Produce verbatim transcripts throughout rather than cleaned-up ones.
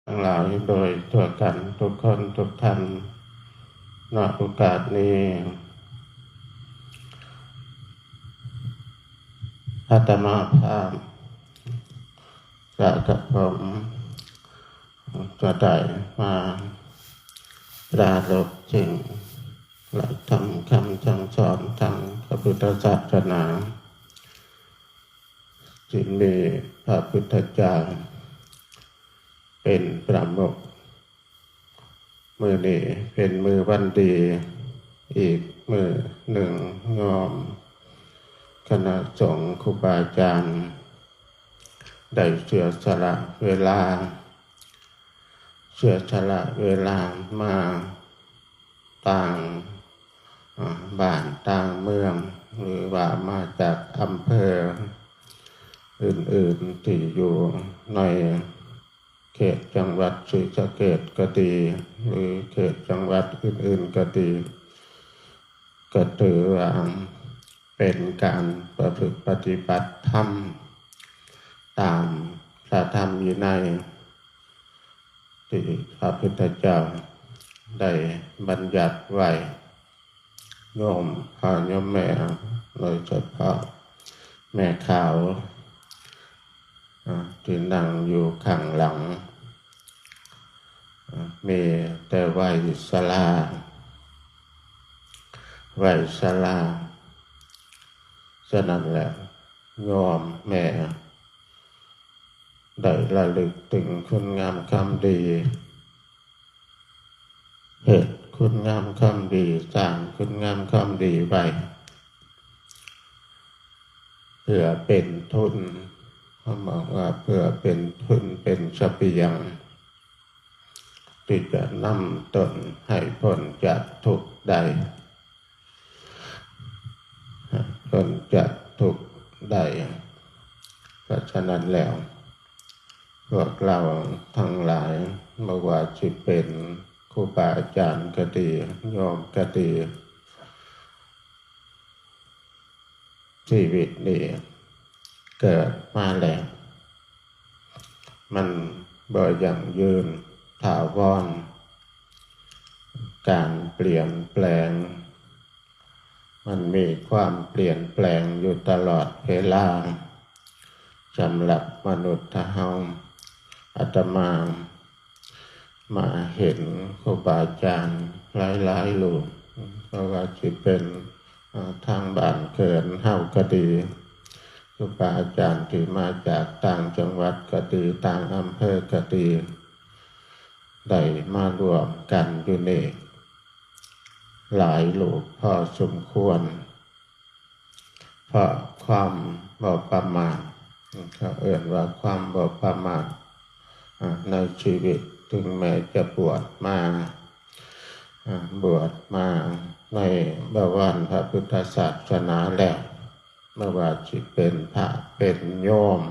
ทั้งหลายโดยทั่วกันทุกคนทุกท่าน ณ โอกาสนี้ อาตมาภาพ จะกับผม จะได้มาปรารภถึงหลักธรรมคำสั่งสอนทางพระพุทธศาสนา ที่มีพระพุทธเจ้าเป็นประมุข มื้อนี้เป็นมื้อวันดีอีกมื้อหนึ่ง โยมคณะสงฆ์ครูบาอาจารย์ ได้เสียสละเวลา เสียสละเวลามาต่าง อ่า บ้านต่างเมือง หรือว่ามาจากอำเภออื่นๆที่อยู่ในเขตจังหวัดศรีสะเกษก็ดี หรือเขตจังหวัดอื่นๆก็ดี ก็ถือว่าเป็นการประพฤติปฏิบัติธรรม ตามพระธรรมวินัย ที่พระพุทธเจ้าได้บัญญัติไว้ โยมพ่อโยมแม่ โดยเฉพาะแม่ขาว อ่า ที่นั่งอยู่ข้างหลัง อ่า มีแต่วัยชรา วัยชรา ฉะนั้นแหละ โยมแม่ ได้ระลึกถึงคุณงามความดี เฮ็ดคุณงามความดี สร้างคุณงามความดีไว้ เพื่อเป็นทุน เขาบอกว่าเพื่อเป็นทุนเป็นเสบียง ที่จะนำตนให้พ้นจากทุกข์ได้ พ้นจากทุกข์ได้ เพราะฉะนั้นแล้ว พวกเราทั้งหลาย บ่ว่าสิเป็นครูบาอาจารย์ก็ดี โยมก็ดี ชีวิตนี้เกิดมาแล้ว มันบ่ยั่งยืนถาวร การเปลี่ยนแปลง มันมีความเปลี่ยนแปลงอยู่ตลอดเวลา สำหรับมนุษย์เฮา อาตมามาเห็นครูบาอาจารย์หลายๆรูป เพราะว่าสิเป็น อ่า ทางบ้านเกิดเฮาก็ดี ครูบาอาจารย์ที่มาจากต่างจังหวัดก็ดี ต่างอำเภอก็ดี ได้มารวมกันอยู่นี่ หลายรูปพอสมควร เพราะความบ่ประมาท เขาเอิ้นว่าความบ่ประมาท อ่า ในชีวิต ถึงแม้จะบวชมา อ่า บวชมาในบวรพระพุทธศาสนาแล้ว บ่ว่าสิเป็นพระเป็นโยม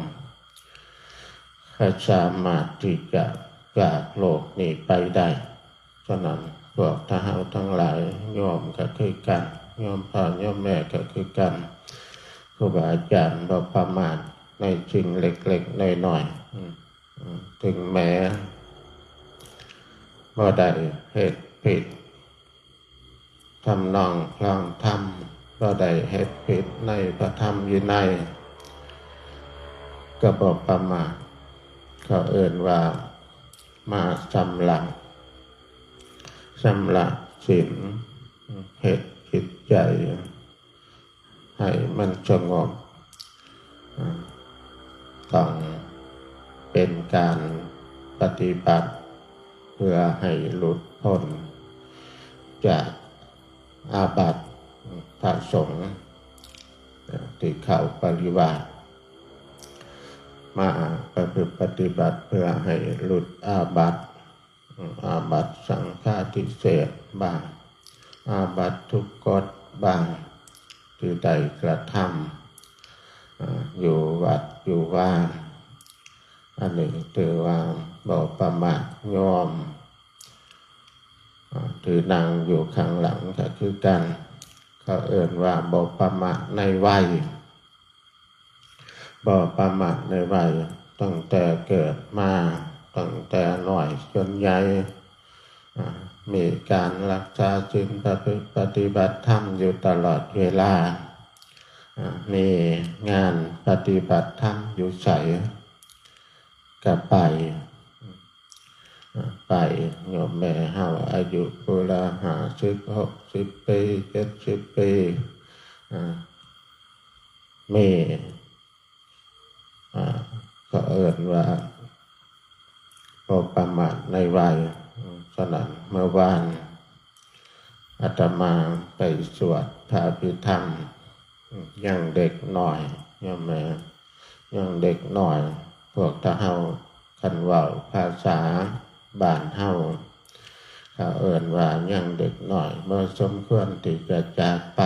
ก็สามารถที่จะจากโลกนี้ไปได้ ฉะนั้นพวกเฮาทั้งหลาย โยมก็คือกัน โยมพ่อโยมแม่ก็คือกัน ครูบาอาจารย์บ่ประมาทในสิ่งเล็กๆน้อยๆ อืม อืม ถึงแม้บ่ได้เฮ็ดผิดทำนองคลองธรรม บ่ได้เฮ็ดผิดในพระธรรมวินัย ก็บ่ประมาท เขาเอิ้นว่ามาชำระ ชำระศีล เฮ็ดจิตใจให้มันสงบ อ่า ต้องเป็นการปฏิบัติเพื่อให้หลุดพ้นจากอาบัติ พระสงฆ์ที่เข้าปริวาส มาประพฤติปฏิบัติเพื่อให้หลุดอาบัติ อาบัติสังฆาทิเศษบ้าง อาบัติทุกกฎบ้าง ที่ได้กระทำ อ่า อยู่วัดอยู่วา อันนี้ถือว่าบ่ประมาท โยม อ่า ที่นั่งอยู่ข้างหลังก็คือกัน เขาเอิ้นว่าบ่ประมาทในวัย บ่ประมาทในวัย ตั้งแต่เกิดมา ตั้งแต่น้อยจนใหญ่ อ่า มีการรักษาศีล ประพฤติปฏิบัติธรรมอยู่ตลอดเวลา อ่า มีงานปฏิบัติธรรมอยู่ไสก็ไป อ่า ไป โยมแม่เฮาอายุพุ้นละห้าสิบ หกสิบปี เจ็ดสิบปี อ่า มี อ่า เขาเอิ้นว่าบ่ประมาทในวัย ฉะนั้นเมื่อวานอาตมาไปสวดพระอภิธรรม ยังเด็กน้อย โยมแม่ ยังเด็กน้อย พวกถ้าเฮา คันเว้าภาษาบ้านเฮา เขาเอิ้นว่ายังเด็กน้อย บ่สมควรที่จะจากไป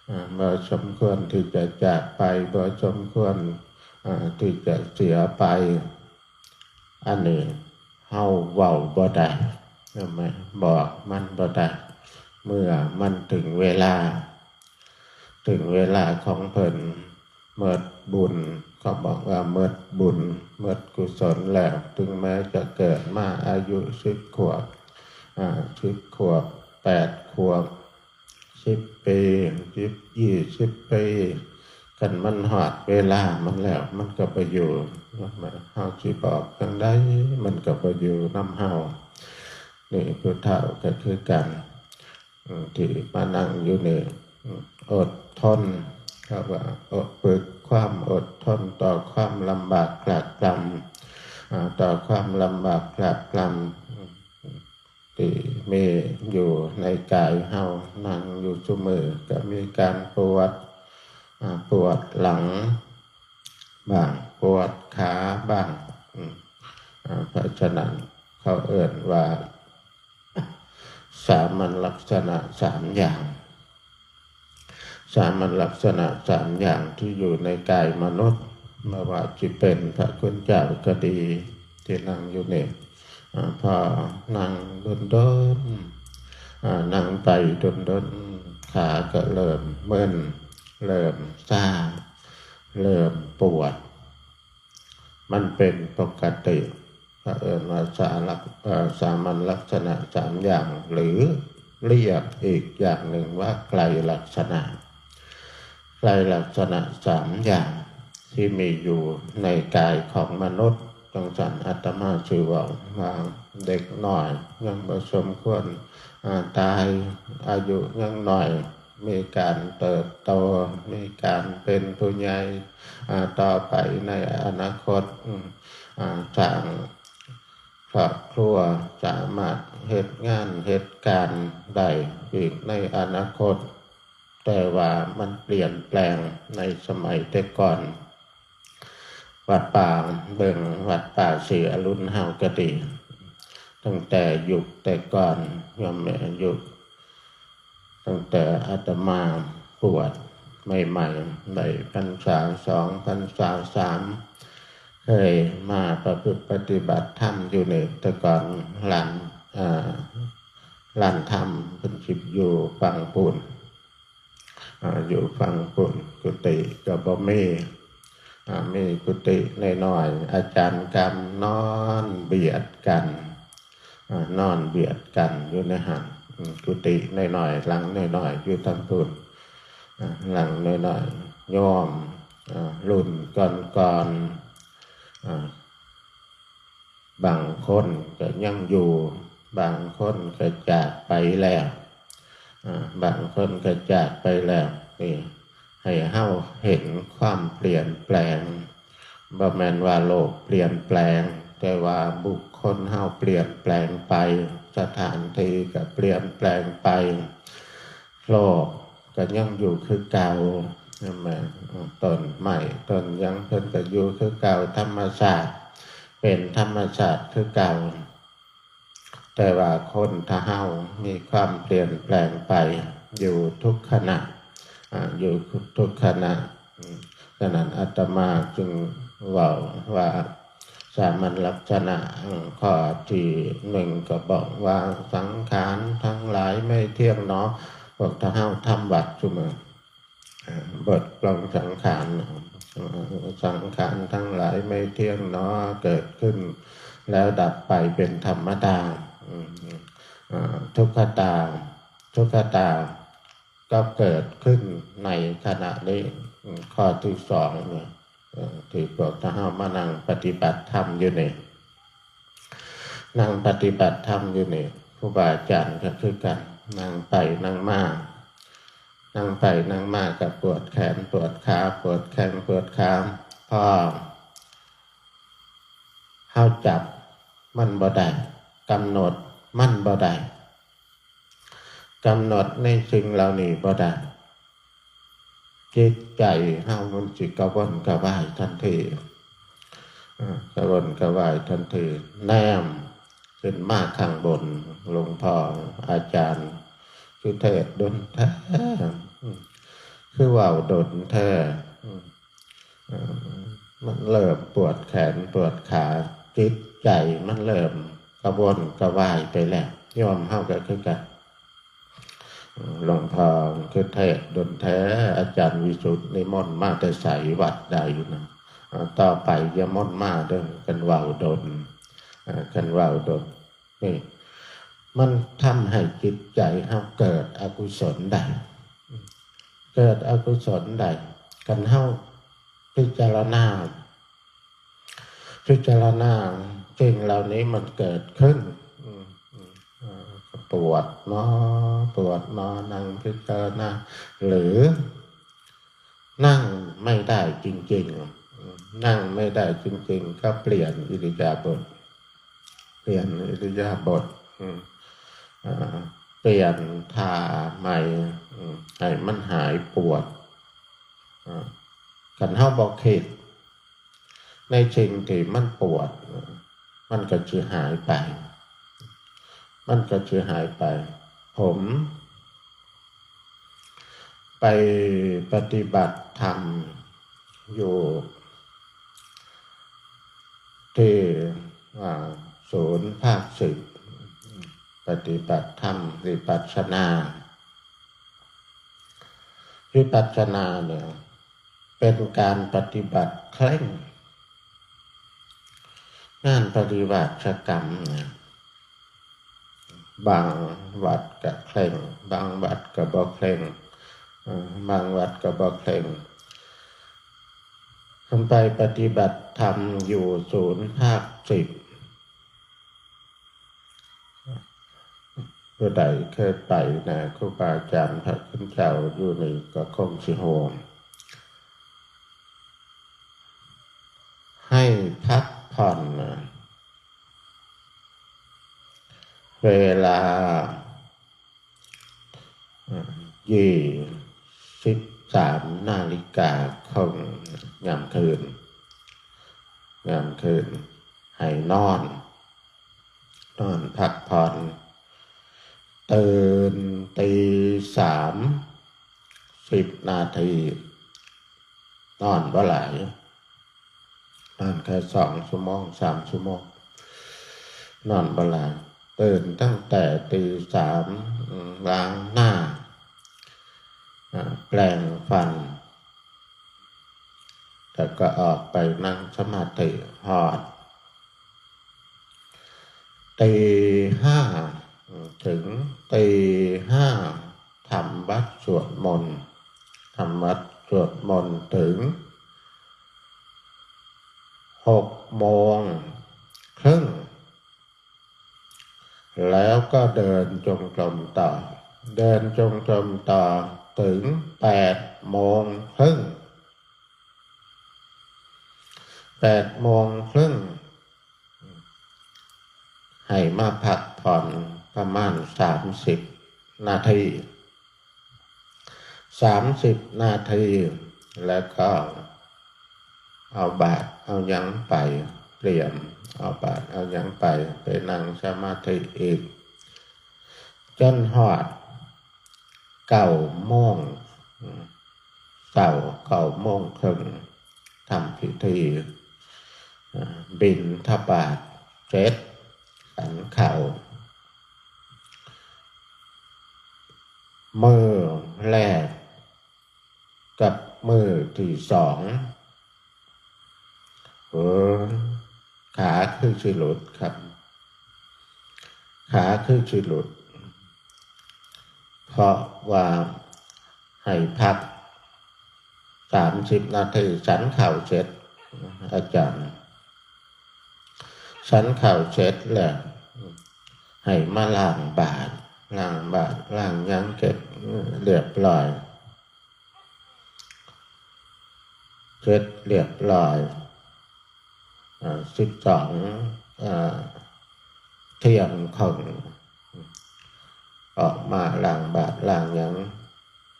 อ่า บ่สมควรที่จะจากไป บ่สมควร อ่า ที่จะเสียไป อันนี้เฮาเว้าบ่ได้ ใช่ไหม บอกมันบ่ได้ เมื่อมันถึงเวลา ถึงเวลาของเพิ่น หมดบุญ เขาบอกว่าหมดบุญ หมดกุศลแล้ว ถึงแม้จะเกิดมาอายุสิบขวบ อ่า สิบขวบ แปดขวบ สิบปี สิบ ยี่สิบปี คันมันฮอดเวลามันแล้ว มันก็บ่อยู่ เฮาสิบอกจั่งใด มันก็บ่อยู่นำเฮา นี่ผู้เฒ่าก็คือกัน อืม ที่มานั่งอยู่นี่ อืม อดทน เขาว่า อด ฝึกความอดทนต่อความลำบากตรากตรำ อ่า ต่อความลำบากตรากตรำ อืม ที่มีอยู่ในกายเฮา นั่งอยู่ซุมื้อก็มีการปวด อ่า ปวดหลังบ้าง ปวดขาบ้าง อืม อ่า เพราะฉะนั้นเขาเอิ้นว่า สามัญลักษณะสามอย่าง สามัญลักษณะสามอย่างที่อยู่ในกายมนุษย์ บ่ว่าสิเป็นพระคุณเจ้าก็ดี ที่นั่งอยู่นี่ อ่า พอนั่งโดนๆ อ่า นั่งไปโดนๆ ขาก็เริ่มมึน เริ่มชา เริ่มปวด มันเป็นปกติ เขาเอิ้นว่าสาลัก เอ่อ สามัญลักษณะสามอย่าง หรือเรียกอีกอย่างหนึ่งว่าไตรลักษณะ ไตรลักษณะสามอย่างที่มีอยู่ในกายของมนุษย์ จั่งซั้นอาตมาสิเว้าว่าเด็กน้อยยังบ่สมควร อ่า ตาย อายุยังน้อย มีการเติบโต มีการเป็นผู้ใหญ่ อ่า ต่อไปในอนาคต อืม อ่า สร้างครอบครัว สามารถเฮ็ดงานเฮ็ดการได้อีกในอนาคต แต่ว่ามันเปลี่ยนแปลงในสมัยแต่ก่อน วัดป่า เบิ่งวัดป่าศรีอรุณเฮาก็ดี ตั้งแต่ยุคแต่ก่อน โยมแม่ยุค ตั้งแต่อาตมาบวชใหม่ๆ ได้พรรษาสอง พรรษาสาม เคยมาประพฤติปฏิบัติธรรมอยู่นี่ แต่ก่อนลาน อ่า ลานธรรมเพิ่นสิอยู่ฝั่งพู้น อ่า อยู่ฝั่งพู้น กุฏิก็บ่มี อ่า มีกุฏิน้อยๆ อาจารย์กำนอนเบียดกัน อ่า นอนเบียดกันอยู่ในหั้น อืม กุฏิน้อยๆ หลังน้อยๆ อยู่ทางพู้น อ่า หลังน้อยๆ โยม อ่า รุ่นก่อนๆ อ่า บางคนก็ยังอยู่ บางคนก็จากไปแล้ว อ่า บางคนก็จากไปแล้ว นี่ ให้เฮาเห็นความเปลี่ยนแปลง บ่แม่นว่าโลกเปลี่ยนแปลง แต่ว่าบุคคลเฮาเปลี่ยนแปลงไป สถานที่ก็เปลี่ยนแปลงไป โลกก็ยังอยู่คือเก่า ใช่ไหม ต้นไม้ต้นหยังเพิ่นก็อยู่คือเก่า ธรรมชาติเป็นธรรมชาติคือเก่า แต่ว่าคนถ้าเฮามีความเปลี่ยนแปลงไปอยู่ทุกขณะ อ่า อยู่ทุกขณะ อืม ฉะนั้นอาตมาจึงเว้าว่าสามัญลักษณะ อืม ข้อที่หนึ่งก็บอกว่าสังขารทั้งหลายไม่เที่ยงหนอ พวกถ้าเฮาทำวัตรซุมื้อ อ่า บทปลงสังขารเนาะ เอ่อสังขารทั้งหลายไม่เที่ยงหนอ เกิดขึ้นแล้วดับไปเป็นธรรมดา อืม อ่า ทุกขตา ทุกขตา ก็เกิดขึ้นในขณะนี้ อืม ข้อที่สองเนี่ย เอ่อ ที่พวกเฮามานั่งปฏิบัติธรรมอยู่นี่ นั่งปฏิบัติธรรมอยู่นี่ ครูบาอาจารย์ก็คือกัน นั่งไปนั่งมา นั่งไปนั่งมาก็ปวดแขนปวดขา ปวดแข้งปวดขา พอเฮาจับมันบ่ได้ กำหนดมันบ่ได้ กำหนดในสิ่งเหล่านี้บ่ได้ จิตใจเฮามันสิกระวนกระวายทันที เอ่อ กระวนกระวายทันที แนมขึ้นมาข้างบน หลวงพ่ออาจารย์ คือเทศน์ดนแท้ คือเว้าดนแท้ เอ่อ มันเริ่มปวดแขนปวดขา จิตใจมันเริ่มกระวนกระวายไปแล้ว โยมเฮาก็คือกัน หลวงพ่อคือเทศน์ดนแท้ อาจารย์วิสุทธิ์นิมนต์มาแต่ไส วัดใดนะ เอ่อ ต่อไปอย่ามนต์มาเด้อ คันเว้าดน เอ่อ คันเว้าดน นี่ มันทำให้จิตใจเฮาเกิดอกุศลได้ เกิดอกุศลได้ คันเฮาพิจารณา พิจารณาสิ่งเหล่านี้มันเกิดขึ้น อืม อืม เอ่อ ปวดหนอ ปวดหนอ นั่งพิจารณา หรือ นั่งไม่ได้จริงๆ อืม นั่งไม่ได้จริงๆ ก็เปลี่ยนอิริยาบถ เปลี่ยนอิริยาบถ อืม เอ่อ เปลี่ยนท่าใหม่ อืม ให้มันหายปวด อ่า คันเฮาบ่คิดในสิ่งที่มันปวด มันก็สิหายไป มันก็สิหายไป ผมไปปฏิบัติธรรมอยู่ที่ อ่า ศูนย์ภาคสิบ ปฏิบัติธรรมวิปัสสนา วิปัสสนาเนี่ย เป็นการปฏิบัติเคร่ง งานปฏิบัติกรรมเนี่ย บางวัดก็เคร่ง บางวัดก็บ่เคร่ง เอ่อ บางวัดก็บ่เคร่ง ผมไปปฏิบัติธรรมอยู่ศูนย์ภาคสิบ ผู้ใดเคยไปนะ ครูบาอาจารย์พระคุณเจ้าอยู่นี่ก็คงสิฮู้ ให้พักผ่อนนะ เวลา ยี่สิบสามนาฬิกาของยามคืน ยามคืน ให้นอน นอนพักผ่อน ตื่นตีสาม สิบนาที นอนบ่หลาย นอนแค่สองชั่วโมง สามชั่วโมง นอนบ่หลาย ตื่นตั้งแต่ตีสาม อืม ล้างหน้า อ่า แปรงฟัน แล้วก็ออกไปนั่งสมาธิฮอด ตีห้า ถึงตีห้า ทำวัตรสวดมนต์ ทำวัตรสวดมนต์ถึง หกโมงครึ่ง แล้วก็เดินจงกรมต่อ เดินจงกรมต่อถึงแปดโมงครึ่ง แปดโมงครึ่ง ให้มาพักผ่อนประมาณสามสิบนาที สามสิบนาที แล้วก็เอาบาตรเอาหยังไป เตรียมเอาบาตรเอาหยังไป ไปนั่งสมาธิอีก จนฮอดเก้าโมง เช้าเก้าโมงครึ่ง ทำพิธี เอ่อ บิณฑบาตเสร็จ ฉันข้าว มื้อแรกกับมื้อที่สอง เออ ขาคือสิหลุดครับ ขาคือสิหลุด เพราะว่าให้พักสามสิบนาที ฉันข้าวเสร็จ อาจารย์ ฉันข้าวเสร็จแล้ว ให้มาล้างบาตร ล้างบาตร ล้างหยังเสร็จเรียบร้อย เสร็จเรียบร้อย อ่า สิบสอง อ่า เที่ยงครึ่ง ออกมาล้างบาตร ล้างหยัง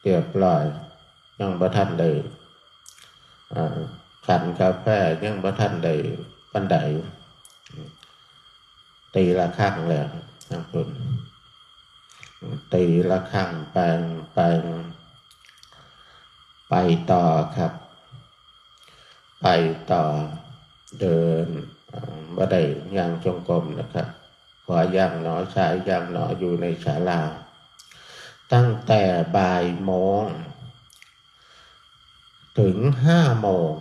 เรียบร้อย ยังบ่ทันได้ อ่า ฉันกาแฟ ยังบ่ทันได้ปานใด ตีระฆังแล้วนะคุณ ตีระฆัง แปง แปง ไปต่อครับ ไปต่อ เดิน อ่า บ่ได้ย่างจงกรมนะครับ ขวาย่างหนอ ซ้ายย่างหนอ อยู่ในศาลา ตั้งแต่บ่ายโมง ถึงห้าโมง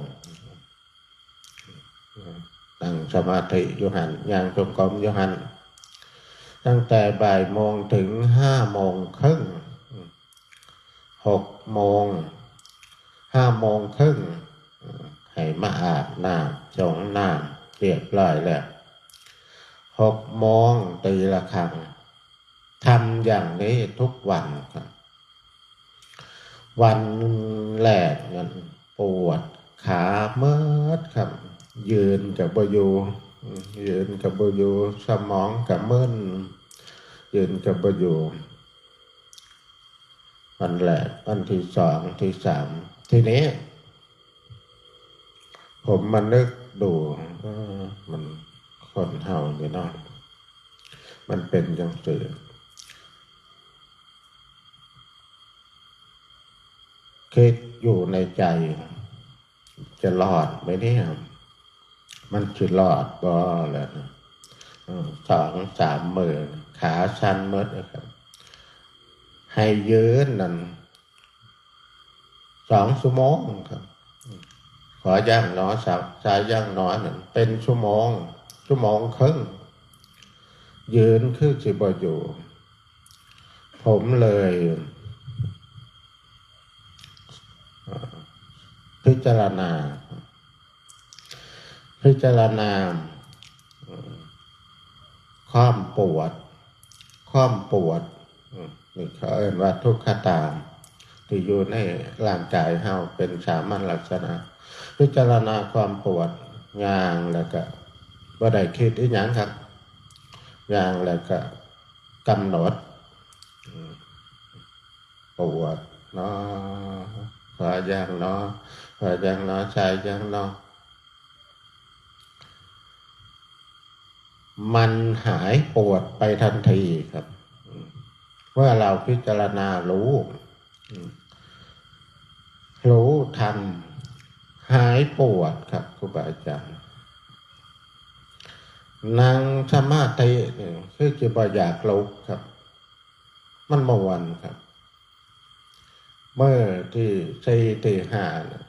นั่งสมาธิอยู่หั่น ย่างจงกรมอยู่หั่น ตั้งแต่บ่ายโมงถึงห้าโมงครึ่ง หกโมง ห้าโมงครึ่ง ให้มาอาบน้ำ สรงน้ำเรียบร้อยแล้ว หกโมงตีระฆัง ทำอย่างนี้ทุกวันครับ วันแรกนั้นปวดขาเมิดครับ ยืนก็บ่อยู่ ยืนก็บ่อยู่ สมองก็มึน ยืนก็บ่อยู่ วันแรก วันที่สอง ที่สาม ทีนี้ ผมมานึกดู เออ มันคนเฮานี่เนาะ มันเป็นจังซี่ คิดอยู่ในใจ จะรอดไหมเนี่ย มันสิรอดบ่ล่ะนะ เออ สองสามมื้อ ขาสั่นหมดนะครับ ให้ยืนนั่น สองชั่วโมงครับ ขวาย่างหนอ ซ้ายย่างหนอนั่น เป็นชั่วโมง ชั่วโมงครึ่ง ยืนคือสิบ่อยู่ ผมเลย เอ่อ พิจารณา พิจารณา เอ่อ ความปวด ความปวด อืม นี่เขาเอิ้นว่าทุกขตา ที่อยู่ในร่างกายเฮาเป็นสามัญลักษณะ พิจารณาความปวด ย่างแล้วก็บ่ได้คิดอีหยังครับ ย่างแล้วก็กำหนด อืม ปวดหนอ ขวาย่างหนอ ขวาย่างหนอ ซ้ายย่างหนอ มันหายปวดไปทันทีครับ เมื่อเราพิจารณารู้ รู้ทัน หายปวดครับ ครูบาอาจารย์ นั่งสมาธินี่คือสิบ่อยากลุกครับ มันม่วนครับ มื้อที่สี่ที่ห้าน่ะ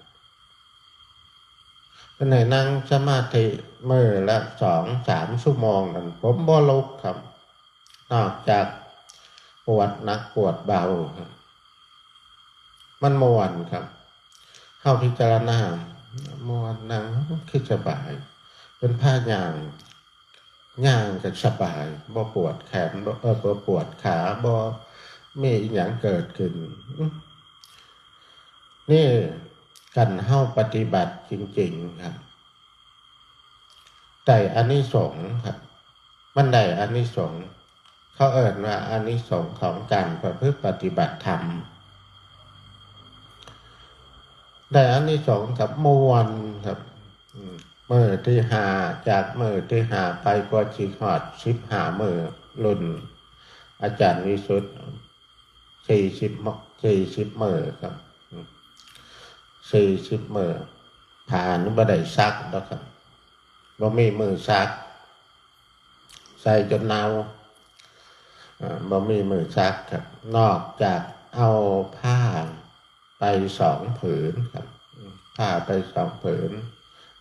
เพิ่นให้นั่งสมาธิมื้อละสองสามชั่วโมงนั่น ผมบ่ลุกครับ นอกจากปวดหนักปวดเบาครับ มันม่วนครับ เฮาพิจารณา ม่วน นั่งคือสบาย เป็นพาย่าง ย่างก็สบาย บ่ปวดแขน บ่ เอ่อ บ่ปวดขา บ่มีอิหยังเกิดขึ้น อืม นี่คันเฮาปฏิบัติจริงๆ ครับ ได้อานิสงส์ครับ มันได้อานิสงส์ เขาเอิ้นว่าอานิสงส์ของการประพฤติปฏิบัติธรรม ได้อานิสงส์ครับ ม่วนครับ อืม มื้อที่ห้า จากมื้อที่ห้าไปก็สิฮอดสิบห้ามื้อ รุ่นอาจารย์วิสุทธิ์ สี่สิบม- สี่สิบมื้อครับ อืม สี่สิบมื้อ ผ้านี่บ่ได้ซักดอกครับ บ่มีมือซัก ใส่จนเน่า อ่า บ่มีมือซักครับ นอกจากเอาผ้าไปสองผืนครับ ผ้าไปสองผืน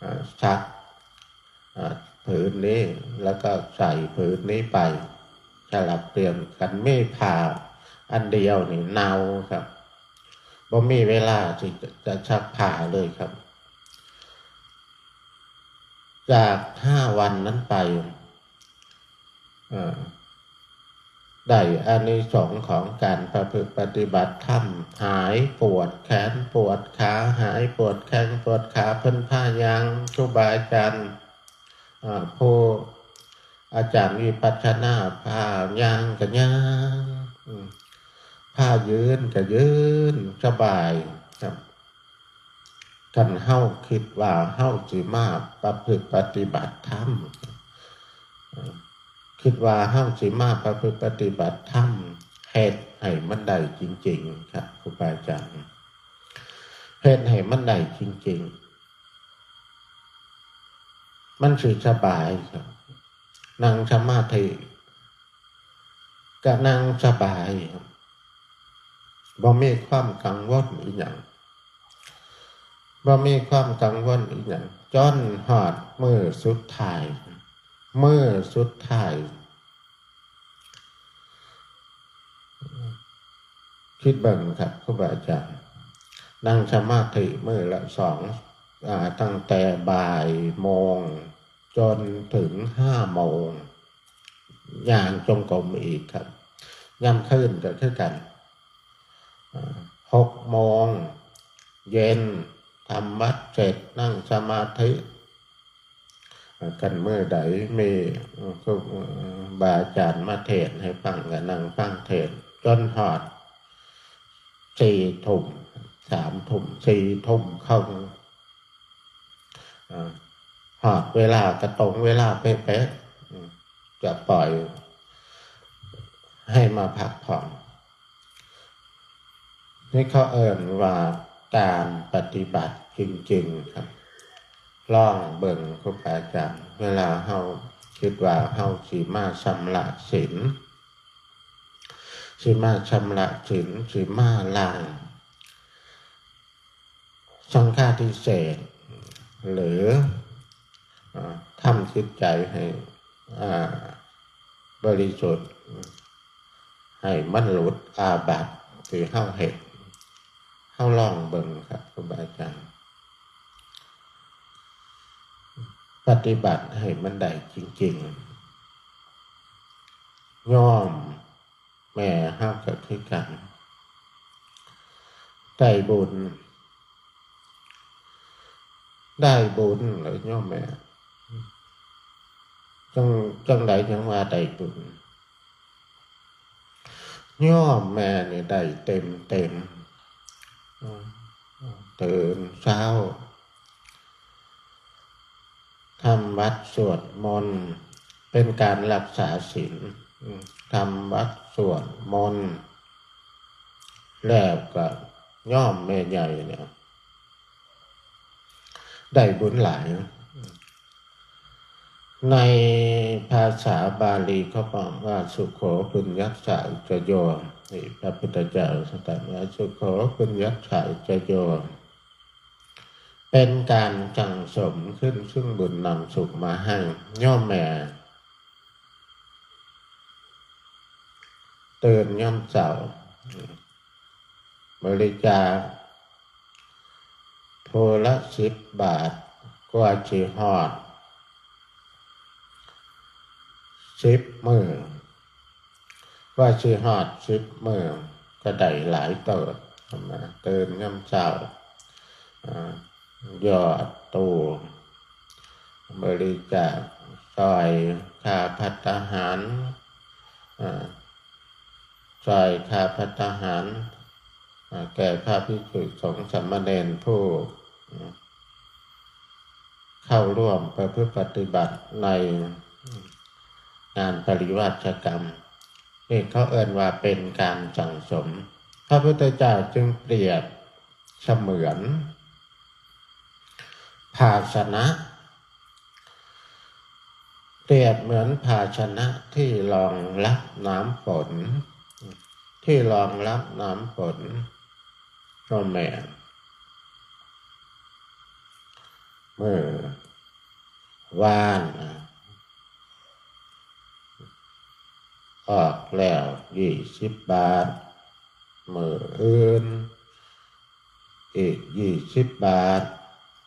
อ่า ซัก อ่า ผืนนี้ แล้วก็ใส่ผืนนี้ไป สลับเปลี่ยนกัน มีผ้าอันเดียวนี่เน่าครับ บ่มีเวลาที่จะ จะซักผ้าเลยครับ จากห้าวันนั้นไป เอ่อ ได้อานิสงส์ของการประพฤติปฏิบัติธรรม หายปวดแขนปวดขา หายปวดแข้งปวดขา เพิ่นพาย่าง ครูบาอาจารย์ อ่า ผู้อาจารย์วิปัสสนา พาย่างก็ย่าง อืม พายืนก็ยืน สบายครับ คันเฮาคิดว่าเฮาสิมาประพฤติปฏิบัติธรรม เอ่อ คิดว่าเฮาสิมาประพฤติปฏิบัติธรรม เฮ็ดให้มันได้จริงๆ ครับ ครูบาอาจารย์ เฮ็ดให้มันได้จริงๆ มันสิสบายครับ นั่งสมาธิ ก็นั่งสบายครับ บ่มีความกังวลอีหยัง บ่มีความกังวลอีหยัง จนฮอดมื้อสุดท้าย มื้อสุดท้าย คิดเบิ่งครับ ครูบาอาจารย์ นั่งสมาธิมื้อละสอง อ่า ตั้งแต่บ่ายโมง จนถึงห้าโมง ย่างจงกรมอีกครับ ยามคืนก็คือกัน อ่า หกโมงเย็น ทำวัตรเสร็จ นั่งสมาธิ อ่า คันมื้อใดมี เอ่อ ครู เอ่อ บาอาจารย์มาเทศน์ให้ฟัง ก็นั่งฟังเทศน์ จนฮอดสี่ทุ่ม สามทุ่ม สี่ทุ่มครึ่ง อ่า ฮอดเวลาก็ตรงเวลาเป๊ะๆ อืม จะปล่อยให้มาพักผ่อน นี่เขาเอิ้นว่าการปฏิบัติจริงๆ ครับ ลองเบิ่ง ครูบาอาจารย์ เวลาเฮาคิดว่าเฮาสิมาชำระศีล สิมาชำระศีล สิมาล้างสังฆาทิเศษ หรือ อ่า ทำจิตใจให้ อ่า บริสุทธิ์ ให้มันหลุดอาบัติที่เฮาเฮ็ด เฮาลองเบิ่งครับ ครูบาอาจารย์ ปฏิบัติให้มันได้จริงๆ โยมแม่เฮาก็คือกัน ได้บุญ ได้บุญเลยโยมแม่ จัง จังใดจังว่าได้บุญ โยมแม่นี่ได้เต็มๆ อืม ตื่นเช้า ทำวัตรสวดมนต์ เป็นการรักษาศีล อืม ทำวัตรสวดมนต์ แล้วก็โยมแม่ใหญ่เนี่ย ได้บุญหลาย ในภาษาบาลีเขาบอกว่า สุโข ปุญญัสสะ อุจจโย นี่พระพุทธเจ้าตรัสว่า สุโข ปุญญัสสะ อุจจโย เป็นการสั่งสมขึ้นซึ่งบุญนำสุขมาให้ โยมแม่ ตื่นยามเช้า บริจาคผู้ละสิบบาท กว่าสิฮอดสิบมื้อ กว่าสิฮอดสิบมื้อ ก็ได้หลายเติบนะ ตื่นยามเช้า อ่า หยอดตู้ บริจาคซอยค่าภัตตาหาร อ่า ซอยค่าภัตตาหาร อ่า แก่พระภิกษุสงฆ์สามเณรผู้ อ่า เข้าร่วมประพฤติปฏิบัติในงานปริวาสกรรม นี่เขาเอิ้นว่าเป็นการสั่งสม พระพุทธเจ้าจึงเปรียบเสมือนภาชนะ เปรียบเหมือนภาชนะที่รองรับน้ำฝน ที่รองรับน้ำฝน ก็แม่น เมื่อ วานน่ะ ออกแล้วยี่สิบบาท มื้ออื่น อีกยี่สิบบาท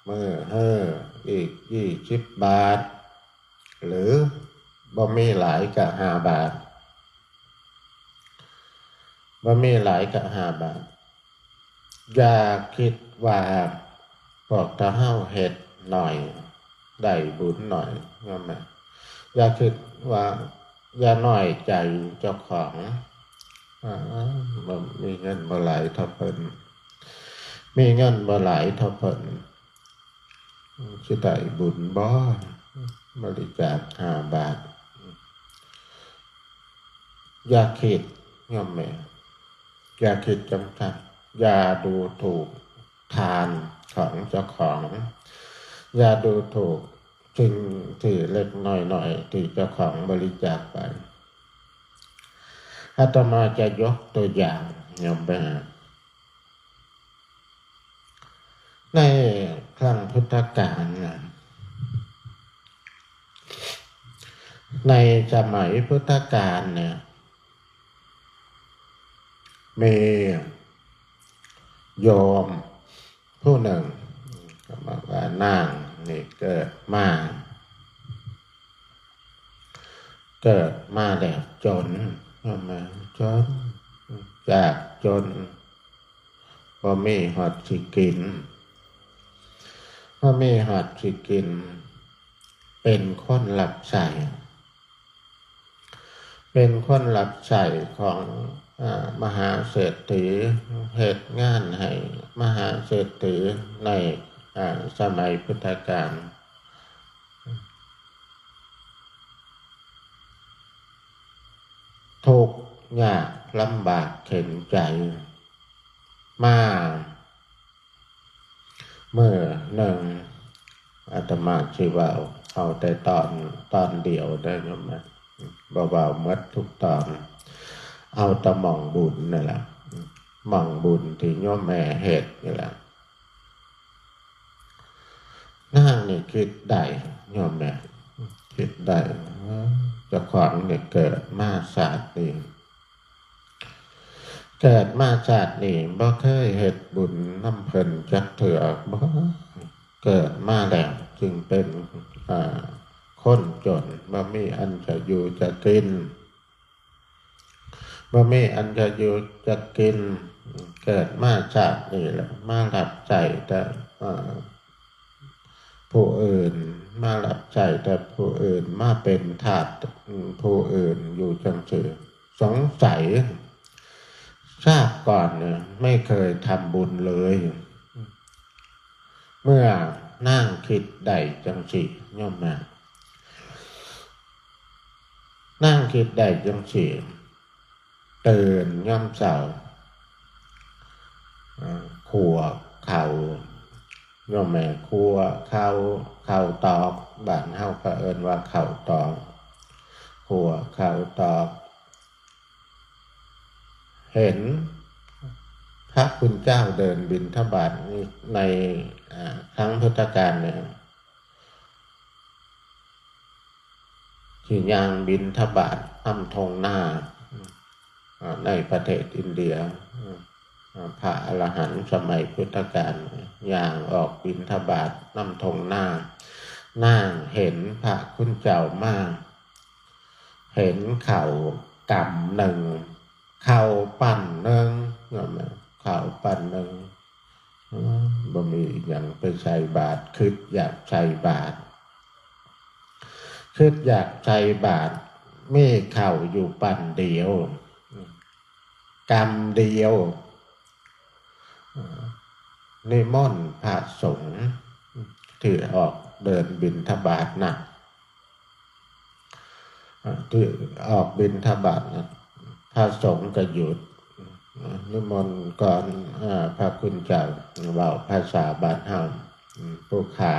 มื้อฮือ อีกยี่สิบบาท หรือบ่มีหลายก็ห้าบาท บ่มีหลายก็ห้าบาท อย่าคิดว่าพวกถ้าเฮาเฮ็ดหน่อย ได้บุญหน่อย ว่าแม่น อย่าคิดว่า อย่าน้อยใจเจ้าของ อ่า บ่มีเงินบ่หลายเท่าเพิ่น มีเงินบ่หลายเท่าเพิ่น สิได้บุญบ่ บริจาคห้าบาท อย่าคิด โยมแม่ อย่าคิดจังซั่น อย่าดูถูกทานของเจ้าของ อย่าดูถูกสิ่งที่เล็กน้อยๆ ที่เจ้าของบริจาคไป อาตมาจะยกตัวอย่าง โยมแม่ ในครั้งพุทธกาลน่ะ ในสมัยพุทธกาลเนี่ย มีโยมผู้หนึ่ง ก็บอกว่านางนี่เกิดมา เกิดมาแล้วจน มาจน จากจน บ่มีฮอดสิกิน บ่มีฮอดสิกิน เป็นคนรับใช้ เป็นคนรับใช้ของ อ่า มหาเศรษฐี เฮ็ดงานให้มหาเศรษฐีใน อ่า สมัยพุทธกาล ทุกข์ยากลำบากเข็ญใจ มามื้อหนึ่ง อาตมาสิเว้าเอาแต่ตอน ตอนเดียวเด้อโยมนะ บ่เว้าหมดทุกตอน เอาแต่หม่องบุญนั่นล่ะ หม่องบุญที่โยมแม่เฮ็ดนี่ล่ะ นางนี่คิดได้ โยมแม่ คิดได้ เจ้าของนี่เกิดมาชาตินี้ เกิดมาชาตินี้บ่เคยเฮ็ดบุญนำเพิ่นจักเทื่อ บ่ เกิดมาแล้วจึงเป็น อ่า คนจน บ่มีอันจะอยู่จะกิน บ่มีอันจะอยู่จะกิน เกิดมาชาตินี้แล้ว มารับใช้แต่ อ่า ผู้อื่น มารับใช้แต่ผู้อื่น มาเป็นทาส อืม ผู้อื่นอยู่จังซี่ สงสัย ชาติก่อนเนี่ย ไม่เคยทำบุญเลย เมื่อนางคิดได้จังซี่ โยมนะ นางคิดได้จังซี่ ตื่นยามเช้า อ่า คั่วข้าว โยมแม่ คั่วข้าว ข้าวตอก บ้านเฮาก็เอิ้นว่าข้าวตอก คั่วข้าวตอก เห็นพระคุณเจ้าเดินบิณฑบาตใน อ่า ครั้งพุทธกาลเนี่ย สิย่างบิณฑบาตนำท่งนา อ่า ในประเทศอินเดีย อ่า พระอรหันต์สมัยพุทธกาล ย่างออกบิณฑบาตนำท่งนา นางเห็นพระคุณเจ้ามา เห็นข้าวกำหนึ่ง ข้าวปั้นหนึ่ง ข้าวปั้นหนึ่ง อืม บ่มีอิหยังไปใส่บาตร คิดอยากใส่บาตร คิดอยากใส่บาตร มีข้าวอยู่ปั้นเดียว กำเดียว นิมนต์พระสงฆ์ที่ออกเดินบิณฑบาตนะ อ่า ที่ออกบิณฑบาตนะ พระสงฆ์ก็หยุด นิมนต์ก่อน อ่า พระคุณเจ้า เว้าภาษาบ้านเฮา อืม ผู้ข้า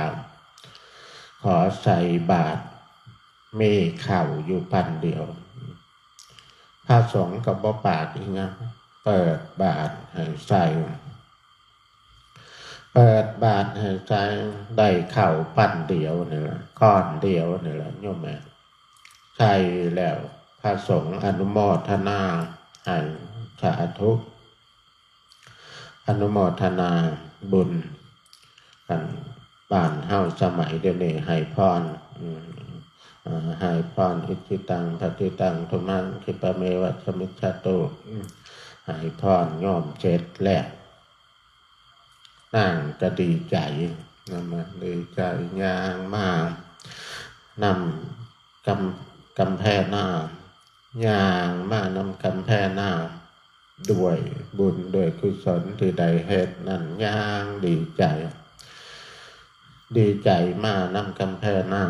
ขอใส่บาตร มีข้าวอยู่ปั้นเดียว พระสงฆ์ก็บ่ปากอิหยัง เปิดบาตรให้ใส่ พ เปิดบาตรให้ใส่ ได้ข้าวปั้นเดียวนี่แหละ ก้อนเดียวนี่แหละ โยมแม่ ใส่แล้ว พระสงฆ์อนุโมทนาให้ สาธุ อนุโมทนาบุญกัน บ้านเฮาสมัยเดี๋ยวนี้ให้พร อืม อ่า ให้พร อิจิตัง ปัตติตัง ตุมหัง คิปะเมวะ สะมิชฌาตุ อืม ให้พรโยมเสร็จแล้ว นางก็ดีใจนะ มาดีใจ ย่างมานำกำ กำแพงหน้า ย่างมานำกำแพงหน้า ด้วยบุญด้วยกุศลที่ได้เฮ็ดนั่น ย่างดีใจ ดีใจมานำกำแพงหน้า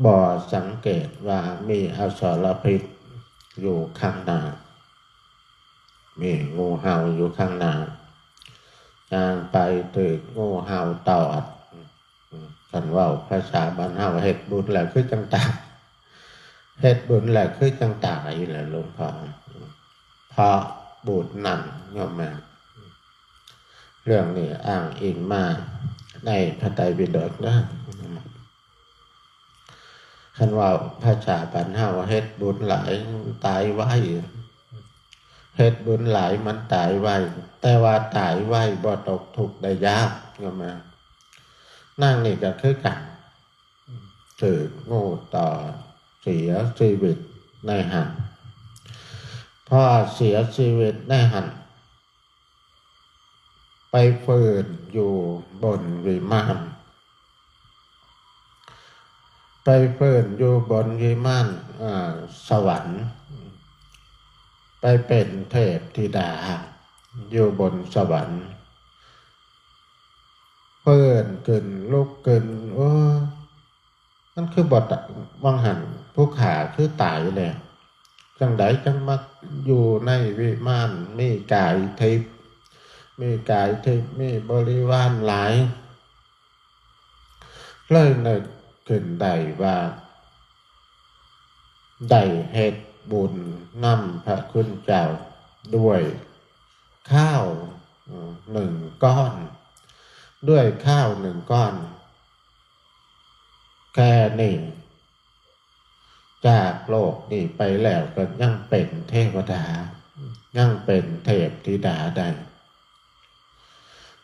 บ่สังเกตว่ามีอสรพิษอยู่ข้างหน้า มีงูเห่าอยู่ข้างหน้า ย่างไปถืกงูเห่าตอด คันเว้าภาษาบ้านเฮา เฮ็ดบุญแล้วคือจั่งตาย เฮ็ดบุญแล้วคือจั่งตายแหละหลวงพ่อ เพราะบุญนั่น โยมแม่ เรื่องนี้อ้างอิงมาในพระไตรปิฎกนะ คันเว้าภาษาบ้านเฮา เฮ็ดบุญหลายตายไว เฮ็ดบุญหลายมันตายไว แต่ว่าตายไวบ่ตกทุกข์ได้ยาก โยมแม่ นางนี่ก็คือกัน ถืกงูตอด เสียชีวิตในหั่น พอเสียชีวิตในหั่น ไปฟื้นอยู่บนวิมาน ไปฟื้นอยู่บนวิมาน อ่า สวรรค์ ไปเป็นเทพธิดาอยู่บนสวรรค์ ฟื้นขึ้นลุกขึ้น โอ้ มันคือบ่ตะ ว่างหั่นผู้ข้าคือตายแล้ว จั่งใดจั่งมาอยู่ในวิมาน มีกายทิพย์ มีกายทิพย์ มีบริวารหลาย เลยนึกขึ้นได้ว่า ได้เฮ็ดบุญนำพระคุณเจ้าด้วยข้าว เอ่อ หนึ่งก้อน ด้วยข้าวหนึ่งก้อน แค่นี้ จากโลกนี้ไปแล้วก็ยังเป็นเทวดา ยังเป็นเทพธิดาได้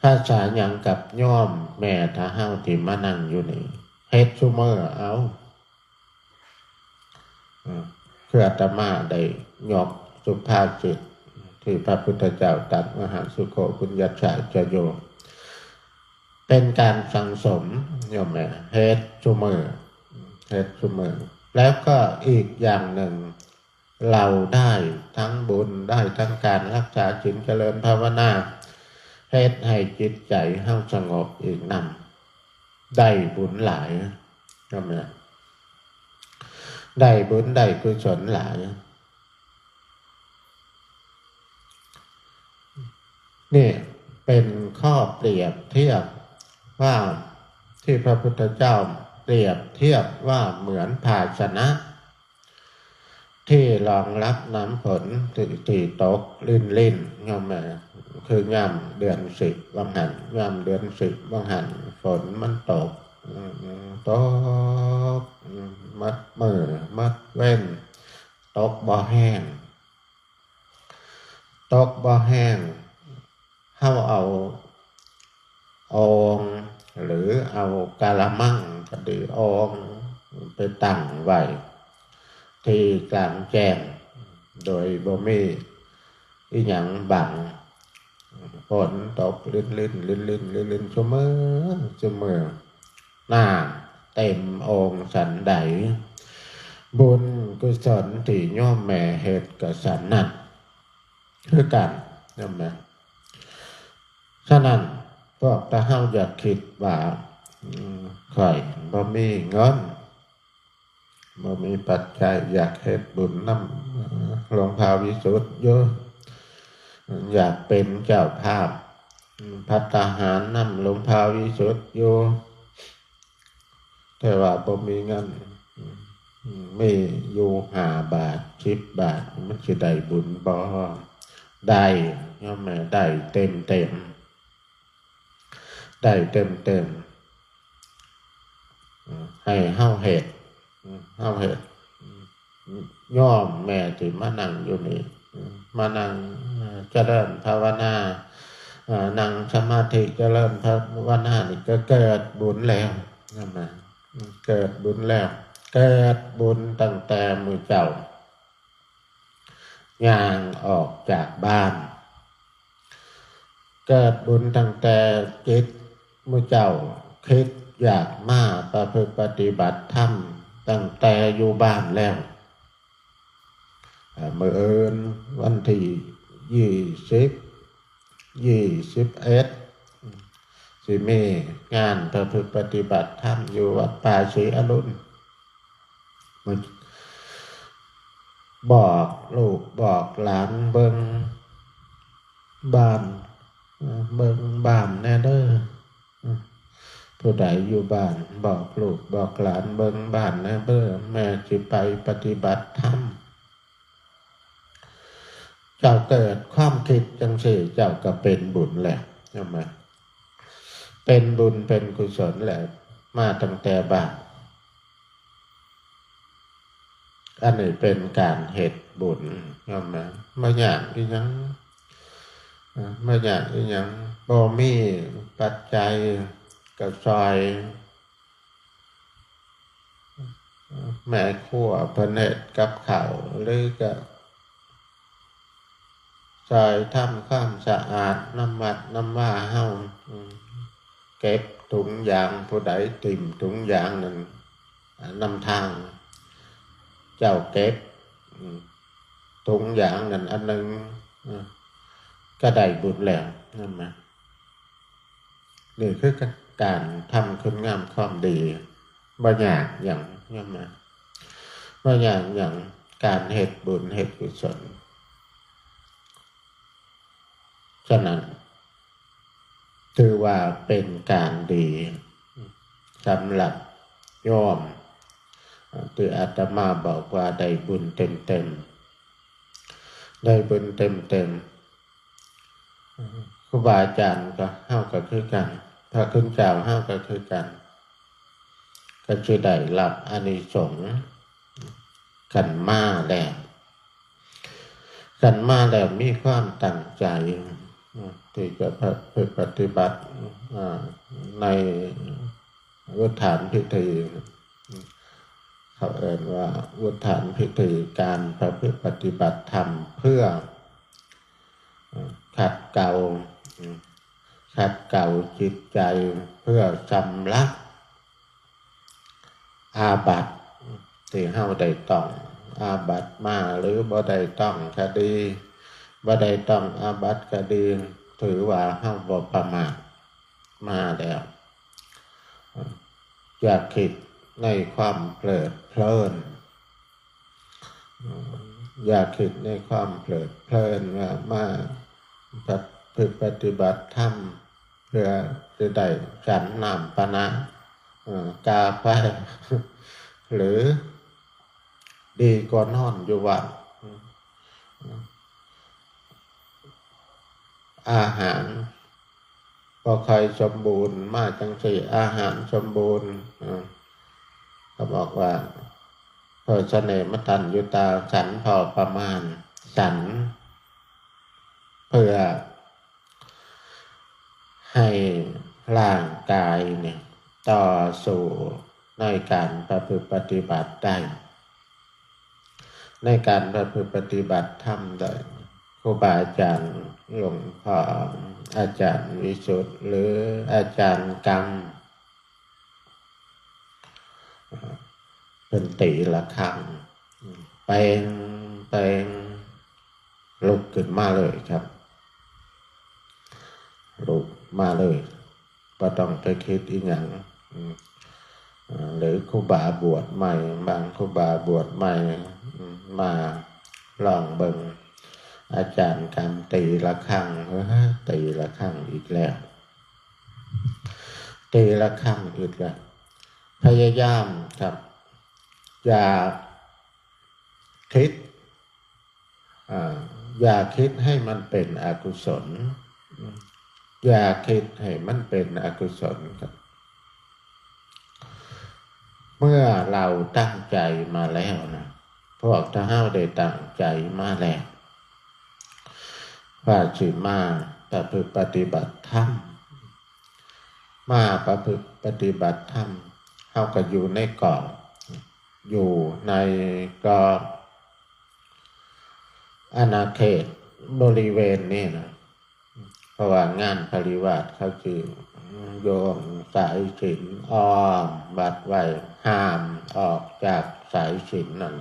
ภาษาหยังกับโยมแม่ถ้าเฮาที่มานั่งอยู่นี่ เฮ็ดซุมื้อเอา เอ่อ คืออาตมาได้ยกสุภาษิตที่พระพุทธเจ้าตรัส มหาสุโข ปุญญัสสะจะโย เป็นการสั่งสม โยมแม่ เฮ็ดซุมื้อ เฮ็ดซุมื้อ แล้วก็อีกอย่างหนึ่ง เราได้ทั้งบุญ ได้ทั้งการรักษาศีล เจริญภาวนา เฮ็ดให้จิตใจเฮาสงบอีกนำ ได้บุญหลาย โยมแม่ ได้บุญได้กุศลหลาย นี่เป็นข้อเปรียบเทียบว่า ที่พระพุทธเจ้าเปรียบเทียบว่าเหมือนภาชนะ ที่รองรับน้ำฝนที่ ที่ตกรินริน โยมแม่ คือย่ามเดือนสิบว่างหั่น ย่ามเดือนสิบว่างหั่น ฝนมันตก อืม ตก อืม มัดมื้อ มัดเว็น ตกบ่แห้ง ตกบ่แห้ง เฮาเอาโอ่ง หรือเอากะละมังก็ดี โอ่ง ไปตั้งไว้ที่กลางแจ้ง โดยบ่มีอิหยังบัง ฝนตกรินริน รินริน รินริน ซุมื้อ ซุมื้อ น้ำเต็มโอ่งสันใด บุญกุศลที่โยมแม่เฮ็ดก็สันนั้น คือกัน โยมแม่ ฉะนั้นพวกถ้าเฮาอยากคิดว่า อืม ข้อยบ่มีเงิน บ่มีปัจจัย อยากเฮ็ดบุญนำ เอ่อ หลวงพ่อวิสุทธิ์อยู่ อยากเป็นเจ้าภาพ อืม ภัตตาหารนำหลวงพ่อวิสุทธิ์อยู่ แต่ว่าบ่มีเงิน อืม มีอยู่ห้าบาท สิบบาท มันสิได้บุญบ่ ได้ โยมแม่ ได้เต็มเต็ม เ ได้เต็มๆ อืม ให้เฮาเฮ็ด อืม เฮาเฮ็ด อืม โยมแม่ที่มานั่งอยู่นี่ อืม มานั่ง เอ่อ เจริญภาวนา เอ่อ นั่งสมาธิเจริญภาวนานี่ก็เกิดบุญแล้ว นั่นนะ อืม เกิดบุญแล้ว เกิดบุญตั้งแต่มื้อเช้า ย่างออกจากบ้าน เกิดบุญตั้งแต่จิตมื้อเช้าคิดอยากมาประพฤติปฏิบัติธรรมตั้งแต่อยู่บ้านแล้ว เอ่อ มื้ออื่นวันที่ยี่สิบ ยี่สิบเอ็ด สิมีงานประพฤติปฏิบัติธรรมอยู่วัดป่าศรีอรุณ มาบอกลูกบอกหลานเบิ่งบ้าน เบิ่งบ้านแหน่เด้อ ผู้ใดอยู่บ้านบอกลูกบอกหลานเบิ่งบ้านแหน่เด้อ แม่สิไปปฏิบัติธรรม เจ้าเกิดความคิดจังซี่ เจ้าก็เป็นบุญแล้ว เห็นไหม เป็นบุญเป็นกุศลแล้ว มาตั้งแต่บ้าน อันนี้เป็นการเฮ็ดบุญ เห็นไหม บ่ยากอีหยัง เอ่อ บ่ยากอีหยัง บ่มีปัจจัยก็ซอย แม่ครัวเพิ่นเฮ็ดกับข้าว หรือก็ซอยทำความสะอาดนำวัดนำวาเฮา อืม เก็บถุงยาง ผู้ใดถิ่มถุงยางนั่น อ่า นำทาง เจ้าเก็บ อืม ถุงยางนั่นอันหนึ่ง อืม ก็ได้บุญแล้ว นั่นนะ นี่คือการทำคุณงามความดี บ่ยากหยัง นั่นนะ บ่ยากหยัง การเฮ็ดบุญเฮ็ดกุศล ฉะนั้น ถือว่าเป็นการดีสำหรับโยม ที่อาตมาบอกว่าได้บุญเต็มๆ ได้บุญเต็มๆ ครูบาอาจารย์ก็ เฮาก็คือกัน พระคุณเจ้าเฮาก็คือกัน ก็สิได้รับอานิสงส์ คันมาแล้ว คันมาแล้วมีความตั้งใจ ที่จะประพฤติปฏิบัติ อ่า ในอุทานพิธี เขาเอิ้นว่าอุทานพิธีการประพฤติปฏิบัติธรรมเพื่อ ขัดเกลา ขัดเกลาจิตใจ เพื่อชำระอาบัติที่เฮาได้ต้องอาบัติมา หรือบ่ได้ต้องก็ดี บ่ได้ต้องอาบัติก็ดี ถือว่าเฮาบ่ประมาทมาแล้ว อย่าคิดในความเพลิดเพลิน อย่าคิดในความเพลิดเพลินว่ามาปฏิบัติธรรมเพื่อจะได้ฉันน้ำปานะ เอ่อ กาแฟ หรือดีกว่านอนอยู่วัด อาหารบ่ค่อยสมบูรณ์ มาจังซี่ อาหารสมบูรณ์ อ่า เขาบอกว่า โภชเนมตัญญูตา ฉันพอประมาณ ฉัน เพื่อให้ร่างกายเนี่ย ต่อสู้ในการประพฤติปฏิบัติได้ ในการประพฤติปฏิบัติธรรมได้ ครูบาอาจารย์หลวงพ่ออาจารย์วิสุทธิ์ หรืออาจารย์กำ เพิ่นตีระฆัง แปง แปง ลุกขึ้นมาเลยครับ ลุกมาเลย บ่ต้องไปคิดอีหยัง อืม อ่า หรือครูบาบวชใหม่ บางครูบาบวชใหม่ อืม มาลองเบิ่ง อาจารย์กำตีระฆัง เฮ้ย ตีระฆังอีกแล้ว ตีระฆังอีกแล้ว พยายามครับ อย่าคิด อ่า อย่าคิดให้มันเป็นอกุศล อืม อย่าคิดให้มันเป็นอกุศลครับ เมื่อเราตั้งใจมาแล้วนะ พวกถ้าเฮาได้ตั้งใจมาแล้ว ว่าสิมาประพฤติปฏิบัติธรรม มาประพฤติปฏิบัติธรรม เฮาก็อยู่ในกรอบ อยู่ในกรอบอาณาเขตบริเวณนี้นะ เพราะว่างานปริวาสเขาสิโยงสายศีลอ้อมวัดไว้ ห้ามออกจากสายศีลนั่น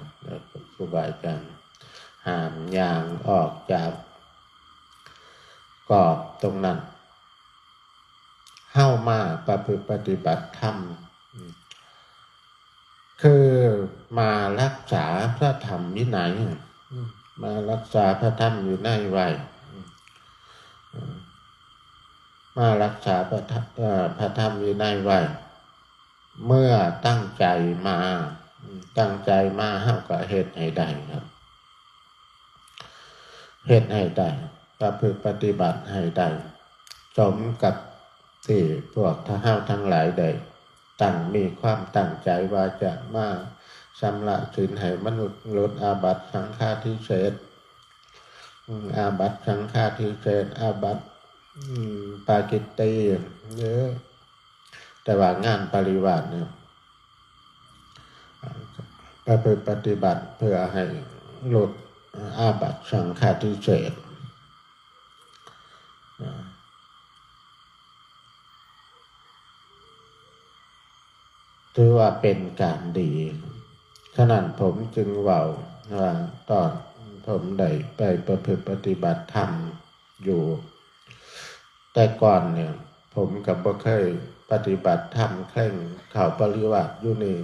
ครูบาอาจารย์ห้ามย่างออกจากกรอบตรงนั้น เฮามาประพฤติปฏิบัติธรรม คือมารักษาพระธรรมวินัย มารักษาพระธรรมวินัยไว้ มารักษาพระธรรม เอ่อ พระธรรมวินัยไว้ เมื่อตั้งใจมา ตั้งใจมา เฮาก็เฮ็ดให้ได้ครับ เฮ็ดให้ได้ ประพฤติปฏิบัติให้ได้ สมกับที่พวกเฮาทั้งหลายได้ตั้ง มีความตั้งใจว่าจะมาชำระศีลให้มันหลุดอาบัติสังฆาทิเศษ อืม อาบัติสังฆาทิเศษ อาบัติ อืม ปาจิตตีย์ เยอะ แต่ว่างานปริวาสเนี่ย ประพฤติปฏิบัติเพื่อให้หลุดอาบัติสังฆาทิเศษ ถือว่าเป็นการดี ฉะนั้นผมจึงเว้าว่าตอนผมได้ไปประพฤติปฏิบัติธรรมอยู่ แต่ก่อนเนี่ย ผมก็บ่เคยปฏิบัติธรรม เคร่งเข้าปริวาสอยู่นี่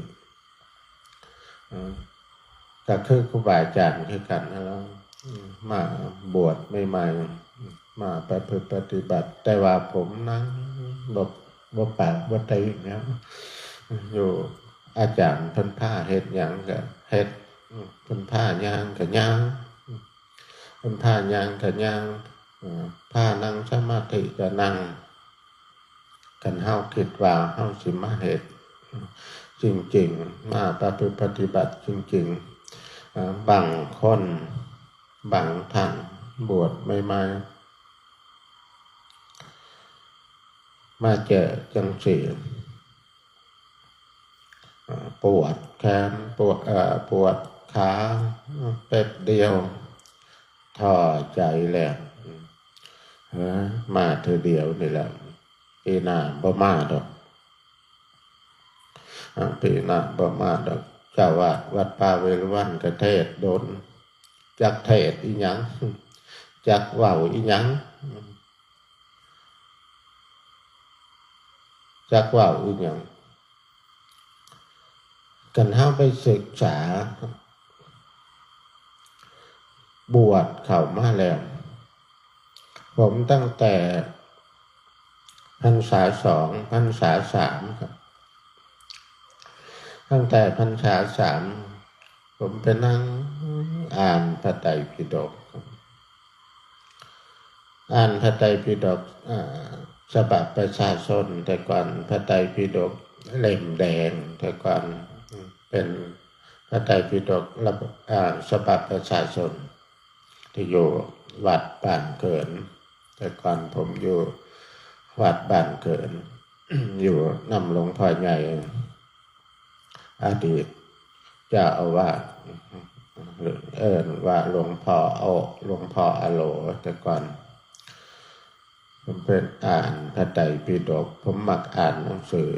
อืม ก็คือครูบาอาจารย์คือกันนั่นแหละ อืม มาบวชใหม่ๆ มาประพฤติปฏิบัติ แต่ว่าผมนั่งบ่ บ่ปากบ่ตีนนะ อยู่ อาจารย์เพิ่นพาเฮ็ดหยังก็เฮ็ด อืม เพิ่นพาย่างก็ย่าง เพิ่นพาย่างก็ย่าง อืม พานั่งสมาธิก็นั่ง คันเฮาคิดว่าเฮาสิมาเฮ็ดจริงๆ มาประพฤติปฏิบัติจริงๆ อ่า บางคน บางท่านบวชใหม่ๆ มาเจอจังซี่ อ่า ปวดแขน ปวด เอ่อ ปวดขา แป๊บเดียว ท้อใจแล้ว เออ มาเทื่อเดียวนี่แหละ ปีหน้าบ่มาดอก อ่า ปีหน้าบ่มาดอก เจ้าอาวาสวัดป่าเวฬุวันก็เทศน์โดน จักเทศน์อีหยัง จักเว้าอีหยัง จักเว้าอีหยัง คันเฮาไปศึกษา บวชเข้ามาแล้ว ผมตั้งแต่พรรษาสอง พรรษาสามครับ ตั้งแต่พรรษาสาม ผมไปนั่งอ่านพระไตรปิฎกครับ อ่านพระไตรปิฎก อ่า ฉบับประชาชน แต่ก่อนพระไตรปิฎกเล่มแดง แต่ก่อนเป็นพระไตรปิฎกระบบ อ่า ฉบับประชาชน ที่อยู่วัดบ้านเขิน แต่ก่อนผมอยู่วัดบ้านเขิน อยู่นำหลวงพ่อใหญ่ อดีตเจ้าอาวาส เอิ้นว่าหลวงพ่อโอ หลวงพ่ออโล แต่ก่อน ผมเป็นอ่านพระไตรปิฎก ผมมักอ่านหนังสือ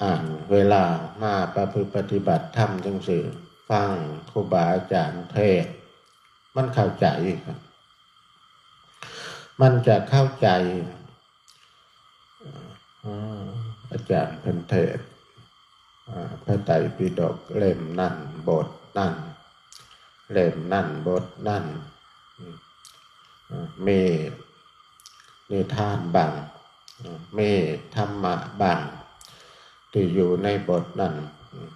อ่านเวลามาประพฤติปฏิบัติธรรมจังซี่ ฟังครูบาอาจารย์เทศน์ มันเข้าใจครับ มันจะเข้าใจ อ่า อาจารย์เพิ่นเทศน์ อ่า พระไตรปิฎกเล่มนั่น บทนั่น เล่มนั่น บทนั่น อืม อ่า มีนิทานบ้าง อ่า มีธรรมะบ้าง ที่อยู่ในบทนั้น อืม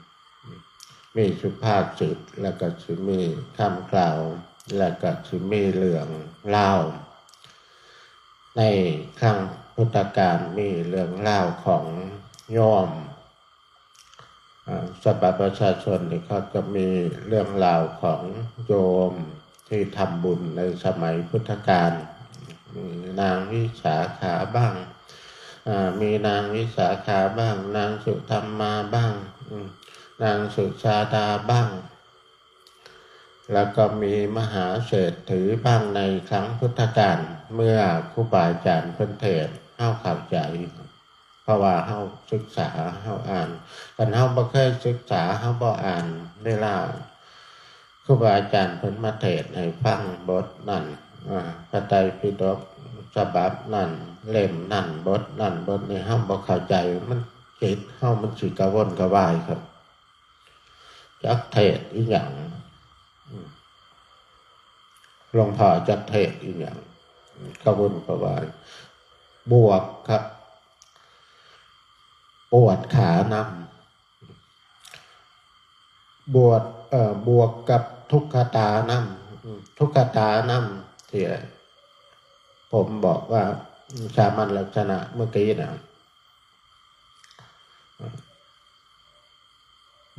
มีสุภาษิต แล้วก็สิมีคำกล่าว แล้วก็สิมีเรื่องเล่า ในครั้งพุทธกาลมีเรื่องราวของโยม อ่า ฉบับประชาชนนี่เขาจะมีเรื่องราวของโยมที่ทำบุญในสมัยพุทธกาล มีนางวิสาขาบ้าง อ่า มีนางวิสาขาบ้าง นางสุธรรมาบ้าง อืม นางสุชาดาบ้าง แล้วก็มีมหาเศรษฐีบ้างในครั้งพุทธกาล เมื่อครูบาอาจารย์เพิ่นเทศน์ เฮาเข้าใจ เพราะว่าเฮาศึกษา เฮาอ่าน คันเฮาบ่เคยศึกษา เฮาบ่อ่าน เวลาครูบาอาจารย์เพิ่นมาเทศน์ให้ฟังบทนั้น อ่า พระไตรปิฎกฉบับนั้น เล่มนั้น บทนั้น บทนี้ เฮาบ่เข้าใจ มัน จิตเฮามันสิกระวนกระวายครับ จักเทศน์อีหยัง อืม หลวงพ่อจักเทศน์อีหยัง กระวนกระวาย บวกครับ ปวดขานำ บวก เอ่อ บวกกับทุกขตานำ อืม ทุกขตานำ ที่ผมบอกว่าสามัญลักษณะเมื่อกี้นะ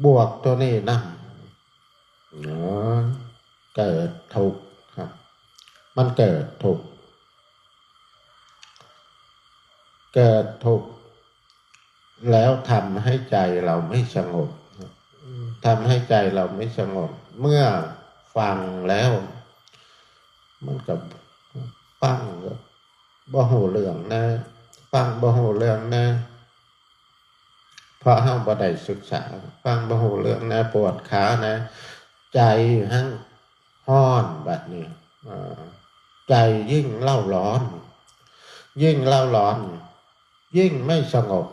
บวกตัวนี้นำ เนาะ เกิดทุกข์ครับ มันเกิดทุกข์ เกิดทุกข์ แล้วทำให้ใจเราไม่สงบ ทำให้ใจเราไม่สงบ เมื่อฟังแล้ว มันก็ฟังก็บ่ฮู้เรื่องนะ ฟังบ่ฮู้เรื่องนะ เพราะเฮาบ่ได้ศึกษา ฟังบ่ฮู้เรื่องนะ ปวดขานะ ใจหั้งฮ้อนบัดนี้ อ่า ใจยิ่งเล่าร้อน ยิ่งเล่าร้อน ยิ่งไม่สงบ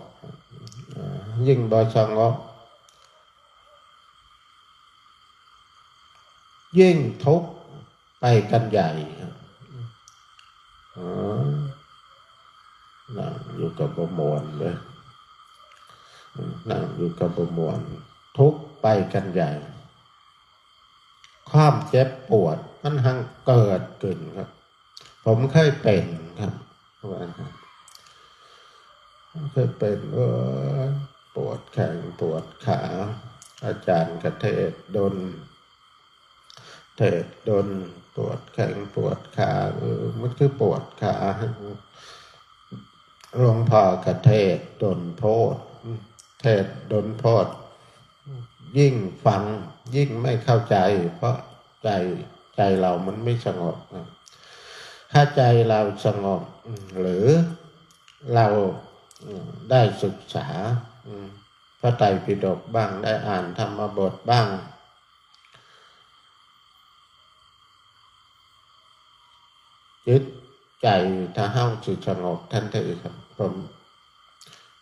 อ่า ยิ่งบ่สงบ ยิ่งทุกข์ไปกันใหญ่ อ๋อ นั่งอยู่ก็บ่ม่วนเลย นั่งอยู่ก็บ่ม่วน ทุกข์ไปกันใหญ่ ความเจ็บปวดมันหั้งเกิดขึ้นครับ ผมเคยเป็นครับ ว่าครับ เคยเป็น เออ ปวดแข้งปวดขา อาจารย์ก็เทศน์ดล เทศน์ดล ปวดแข้งปวดขา เออ มันคือปวดขา หลวงพ่อก็เทศน์ดลโพด เทศน์ดลโพด ยิ่งฟังยิ่งไม่เข้าใจ เพราะใจ ใจเรามันไม่สงบนะ ถ้าใจเราสงบ หรือเรา อืม ได้ศึกษา อืม พระไตรปิฎกบ้าง ได้อ่านธรรมบทบ้าง จิตใจถ้าเฮาสิสงบทันทีครับ ผม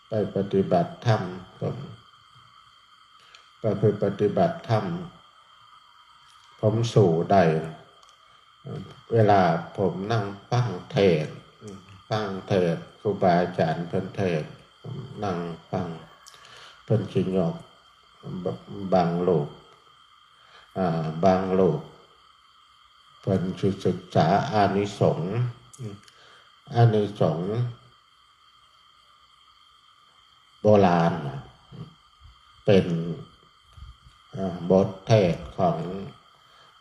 ไปปฏิบัติธรรม ผมไปปฏิบัติธรรม ผมสู้ได้ เวลาผมนั่งฟังเทศน์ ฟังเทศน์ ครูบาอาจารย์เพิ่นเทศน์ ผมนั่งฟัง เพิ่นสิยก บ- บางรูป อ่า บางรูป เพิ่นสิศึกษาอานิสงส์ อานิสงส์โบราณน่ะ เป็น อ่า บทเทศน์ของ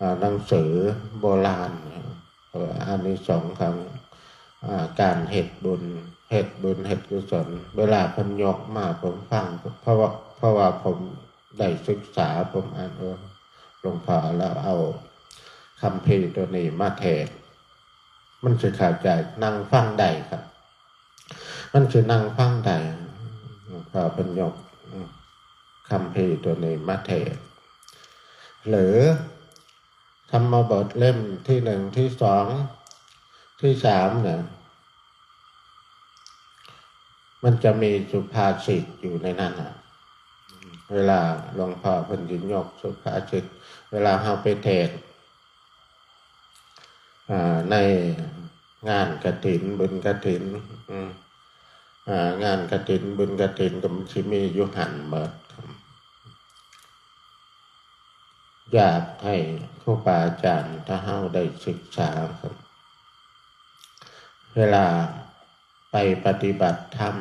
อ่า หนังสือโบราณ เอ่อ อานิสงส์ของ อ่า การเฮ็ดบุญ เฮ็ดบุญ เฮ็ดกุศล เวลาเพิ่นยกมาผมฟัง เพราะว่า เพราะว่าผมได้ศึกษา ผมอ่าน เออ หลวงพ่อลาวเอาคัมภีร์ตัวนี้มาเทศน์ มันสิเข้าใจ นั่งฟังได้ครับ มันสินั่งฟังได้ หลวงพ่อเพิ่นยกคัมภีร์ตัวนี้มาเทศน์ หรือธรรมบทเล่มที่หนึ่ง ที่สอง ที่สามเนี่ย มันจะมีสุภาษิตอยู่ในนั้นน่ะ เวลาหลวงพ่อเพิ่นสิยกสุภาษิต เวลาเฮาไปเทศน์ อ่า ในงานกฐิน บุญกฐิน อืม อ่า งานกฐิน บุญกฐินก็มันสิมีอยู่หั่นหมดครับ อยากให้ครูบาอาจารย์ถ้าเฮาได้ศึกษาครับ เวลาไปปฏิบัติธรรม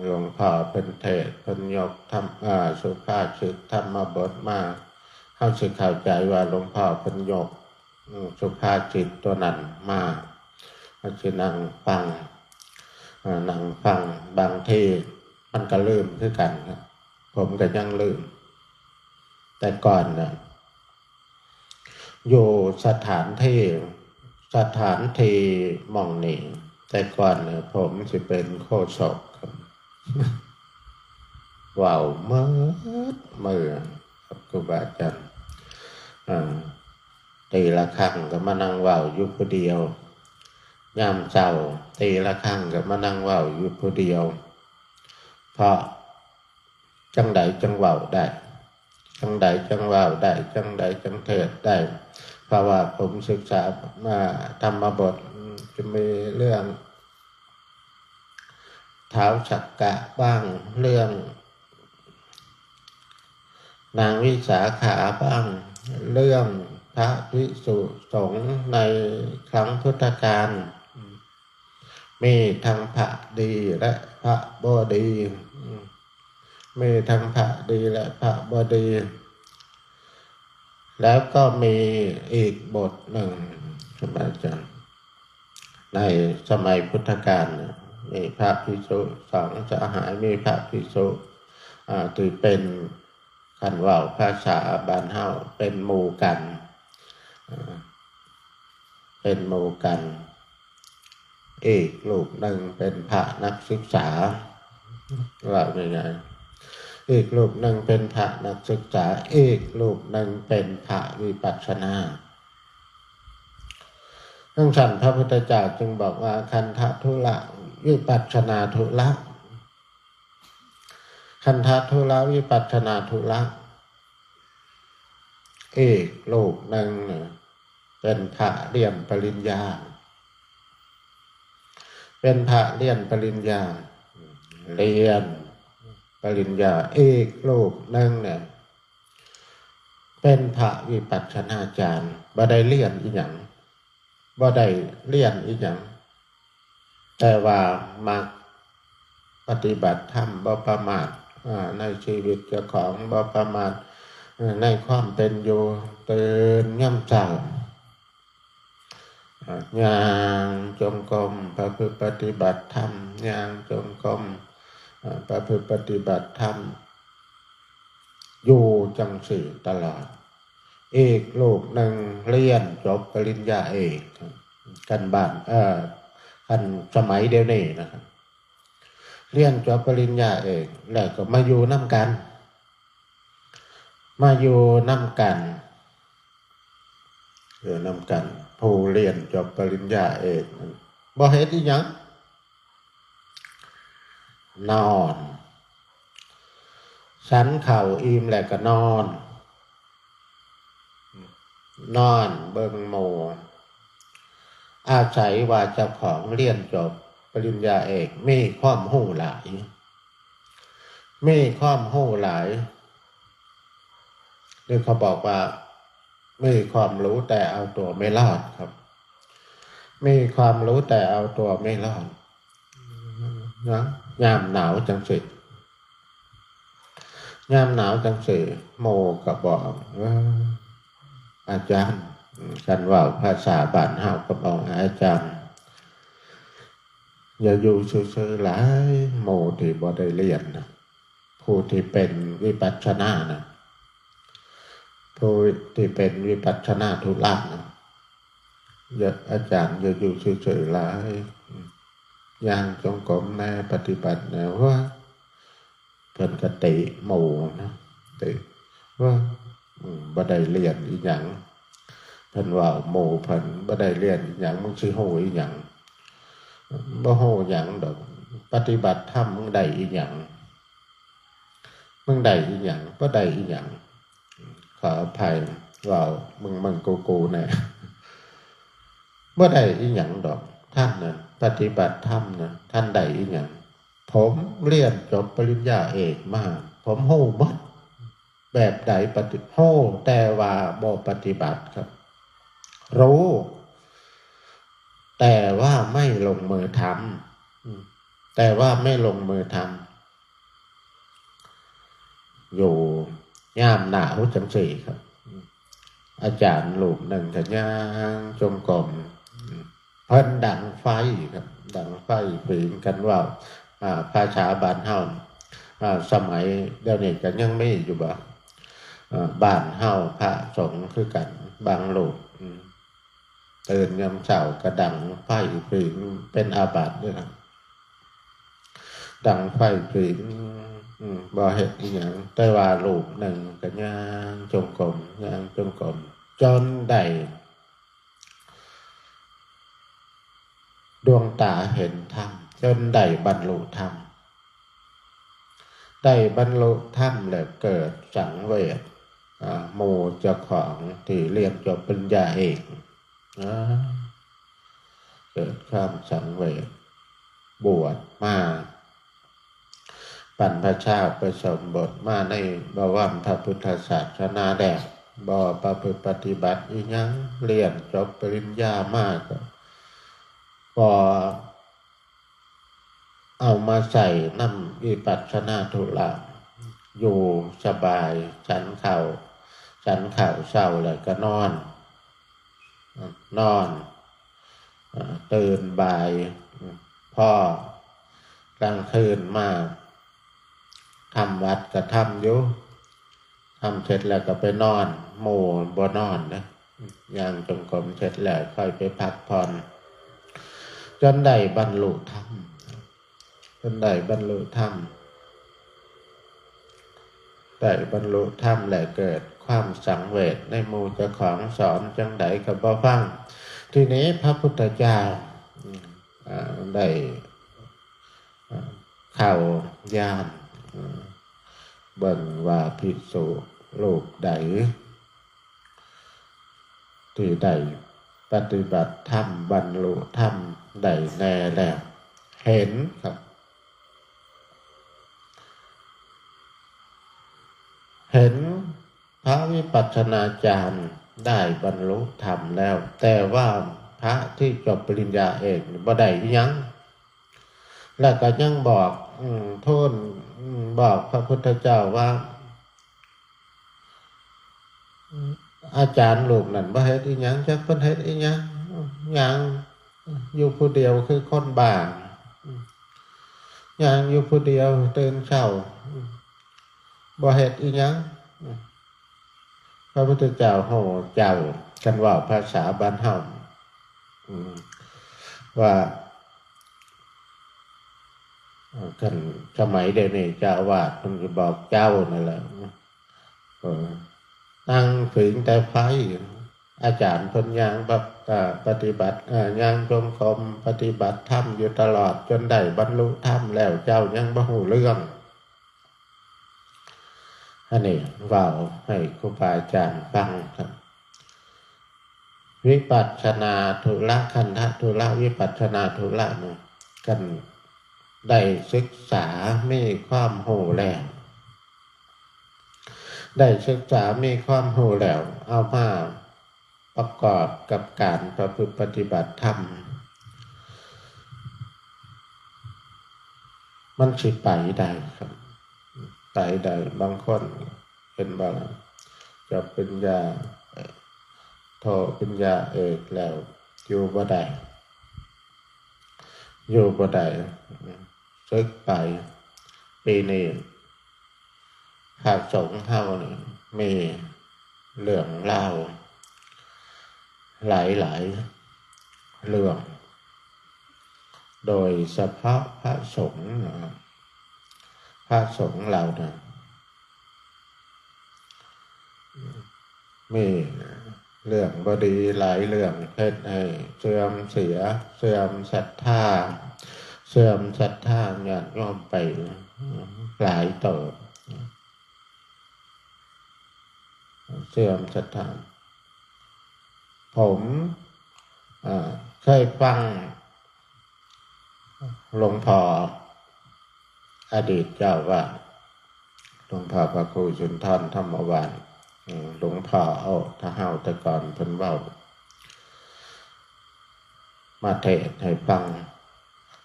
หลวงพ่อเพิ่นเทศน์ เพิ่นยกธรรม เอ่อ สุภาษิตธรรมบทมา เฮาสิเข้าใจว่าหลวงพ่อเพิ่นยก อืม สุภาษิตตัวนั้นมา เฮาสินั่งฟัง เอ่อ นั่งฟัง บางทีมันก็ลืมคือกันครับ ผมก็ยังลืม แต่ก่อนน่ะ อยู่สถานที่ สถานที่หม่องนี้ แต่ก่อนน่ะ ผมสิเป็นโฆษกครับ เว้าเมิดมื้อครับ ครูบาอาจารย์ อ่า ตีระฆังก็มานั่งเว้าอยู่ผู้เดียว ยามเช้า ตีระฆังก็มานั่งเว้าอยู่ผู้เดียว เพราะ จั่งใดจั่งเว้าได้ จั่งใดจั่งเว้าได้ จั่งใดจั่งเทศน์ได้ เพราะว่าผมศึกษามาธรรมบท จะมีเรื่องท้าวสักกะบ้าง เรื่องนางวิสาขาบ้าง เรื่องพระภิกษุสงฆ์ในครั้งพุทธกาล มีทั้งพระดีและพระบ่ดี มีทั้งพระดีและพระบ่ดี แล้วก็มีอีกบทหนึ่ง ครูบาอาจารย์ ในสมัยพุทธกาลน่ะ มีพระภิกษุสองสหาย มีพระภิกษุ อ่า ที่เป็น คันเว้าภาษาบ้านเฮา เป็นหมู่กัน อ่า เป็นหมู่กัน อีกรูปหนึ่งเป็นพระนักศึกษา เว้าง่ายๆ อีกรูปหนึ่งเป็นพระนักศึกษา อีกรูปหนึ่งเป็นพระวิปัสสนา ดังนั้นพระพุทธเจ้าจึงบอกว่า คันธทุระ วิปัสสนาทุระ คันธทุระ วิปัสสนาทุระ อีกรูปหนึ่งน่ะ เป็นพระเรียนปริญญา เป็นพระเรียนปริญญา เรียนปริญญา อีกรูปหนึ่งเนี่ย เป็นพระวิปัสสนาจารย์ บ่ได้เรียนอีหยัง บ่ได้เรียนอีหยัง แต่ว่ามักปฏิบัติธรรม บ่ประมาท อ่า ในชีวิตเจ้าของ บ่ประมาท อ่า ในความเป็นอยู่ ตื่นยามเช้า อ่า ย่างจงกรม ประพฤติปฏิบัติธรรม ย่างจงกรม อ่า ประพฤติปฏิบัติธรรม อยู่จั่งซี้ตลอด อีกรูปหนึ่งเรียนจบปริญญาเอก คันบ้าน เอ่อ คันสมัยเดี๋ยวนี้นะครับ เรียนจบปริญญาเอก แล้วก็มาอยู่นำกัน มาอยู่นำกัน อยู่นำกัน ผู้เรียนจบปริญญาเอก บ่เฮ็ดอีหยัง นอน ฉันข้าวอิ่มแล้วก็นอน นอนเบิ่งหมู่ อาศัยว่าเจ้าของเรียนจบปริญญาเอก มีความรู้หลาย มีความรู้หลาย หรือเขาบอกว่า มีความรู้แต่เอาตัวไม่รอดครับ มีความรู้แต่เอาตัวไม่รอด นะ ยามหนาวจั่งซี้ ยามหนาวจั่งซี้ หมู่ก็บอก เออ อาจารย์ คันเว้าภาษาบ้านเฮาก็บอก อาจารย์ อย่าอยู่ซื่อๆหลาย หมู่ที่บ่ได้เรียนนะ ผู้ที่เป็นวิปัสสนานะ ผู้ที่เป็นวิปัสสนาธุระนะ อย่า อาจารย์อย่าอยู่ซื่อๆหลาย ย่างจงกรมแน่ ปฏิบัติแน่ ว่า เพิ่นก็ติหมู่นะ ติว่า อืม บ่ได้เรียนอีหยัง เพิ่นว่าหมู่เพิ่นบ่ได้เรียนอีหยัง มึงสิฮู้อีหยัง บ่ฮู้หยังดอก ปฏิบัติธรรมมึงได้อีหยัง มึงได้อีหยัง บ่ได้อีหยัง ขออภัย เว้ามึงๆกูๆแน่ บ่ได้อีหยังดอก ท่านน่ะ ปฏิบัติธรรมน่ะ ท่านได้อีหยัง ผมเรียนจบปริญญาเอกมา ผมฮู้หมด แบบใดปฏิ ฮู้ แต่ว่าบ่ปฏิบัติครับ รู้ แต่ว่าไม่ลงมือทำ อืม แต่ว่าไม่ลงมือทำ อยู่ยามหนาวจังซี่ครับ อืม อาจารย์รูปหนึ่งก็ย่างจงกรม อืม เพิ่นดังไฟครับ ดังไฟผิง คันเว้า อ่า ภาษาบ้านเฮา อ่า สมัยเดี๋ยวนี้ก็ยังมีอยู่บ่ อ่า บ้านเฮาพระสงฆ์คือกัน บางรูป อืม ตื่นยามเช้าก็ดังไฟผิง เป็นอาบัติเด้อครับ ดังไฟผิง อืม บ่เฮ็ดอิหยัง แต่ว่ารูปหนึ่งก็ย่างจงกรม ย่างจงกรม จนได้ ดวงตาเห็นธรรม จนได้บรรลุธรรม ได้บรรลุธรรมแล้วเกิดสังเวช อ่า หมู่เจ้าของที่เรียนจบปริญญาเอก อ่า เกิดความสังเวช บวชมา บรรพชาอุปสมบทมาในบวรพระพุทธศาสนาแล้ว บ่ประพฤติปฏิบัติอิหยัง เรียนจบปริญญามาก็ บ่เอามาใส่นำวิปัสสนาธุระ อยู่สบาย ฉันข้าว ฉันข้าวเช้าแล้วก็นอน นอน อ่า ตื่นบ่าย อืม พอกลางคืนมา ทำวัดก็ทำอยู่ ทำเสร็จแล้วก็ไปนอน หมู่บ่นอนนะ ย่างจงกรมเสร็จแล้วค่อยไปพักผ่อน จนได้บรรลุธรรม จนได้บรรลุธรรม ได้บรรลุธรรมและเกิดความสังเวชในหมู่เจ้าของ สอนจังใดก็บ่ฟัง ทีนี้พระพุทธเจ้า อืม อ่า ได้ อ่า เข้าญาณ อ่า เบิ่งว่าภิกษุรูปใด ที่ได้ปฏิบัติธรรม บรรลุธรรมได้แน่แล้ว เห็นครับ เห็นพระวิปัสสนาจารย์ได้บรรลุธรรมแล้ว แต่ว่าพระที่จบปริญญาเอกนี่บ่ได้อิหยัง แล้วก็ยังบอก อืม ทูล อืม บอกพระพุทธเจ้าว่า อาจารย์รูปนั้นบ่เฮ็ดอิหยัง จักเพิ่นเฮ็ดอิหยัง ย่างอยู่ผู้เดียวคือคนบ้า ย่างอยู่ผู้เดียว ตื่นเช้า บ่เฮ็ดอิหยัง พระพุทธเจ้าฮู้เจ้า คันเว้าภาษาบ้านเฮา อืม ว่า เอ่อ คันสมัยเดี๋ยวนี้เจ้าอาวาสเพิ่นสิบอกเจ้านั่นแหละ เออ นั่งผิงแต่ไฟ อาจารย์เพิ่นย่างแบบ เอ่อ ปฏิบัติ เอ่อ ย่างจงกรมปฏิบัติธรรมอยู่ตลอด จนได้บรรลุธรรมแล้ว เจ้ายังบ่ฮู้เรื่อง อันนี้เว้าให้ครูบาอาจารย์ฟังครับ วิปัสสนาธุระ ขันธธุระ วิปัสสนาธุระนี่ คันได้ศึกษามีความฮู้แล้ว ได้ศึกษามีความฮู้แล้ว เอามาประกอบกับการประพฤติปฏิบัติธรรม มันสิไปได้ครับ ไปได้ บางคนเห็นบ่ล่ะ จบปริญญาโท ปริญญาเอกแล้ว อยู่บ่ได้ อยู่บ่ได้ สึกไป ปีนี้พระสงฆ์เฮานี่มีเรื่องราวหลายๆเรื่อง โดยเฉพาะพระสงฆ์นะครับ พระสงฆ์เรานะ มีเรื่องบ่ดีหลายเรื่อง เฮ็ดให้เสื่อมเสีย เสื่อมศรัทธา เสื่อมศรัทธาญาติโยมไปหลายเติบ เสื่อมศรัทธา ผม อ่า เคยฟังหลวงพ่อ อดีตเจ้าอาวาส หลวงพ่อพระครูสุนทรธรรมวาส อืม หลวงพ่อเอาถ้าเฮาแต่ก่อนเพิ่นเว้า มาเทศน์ให้ฟัง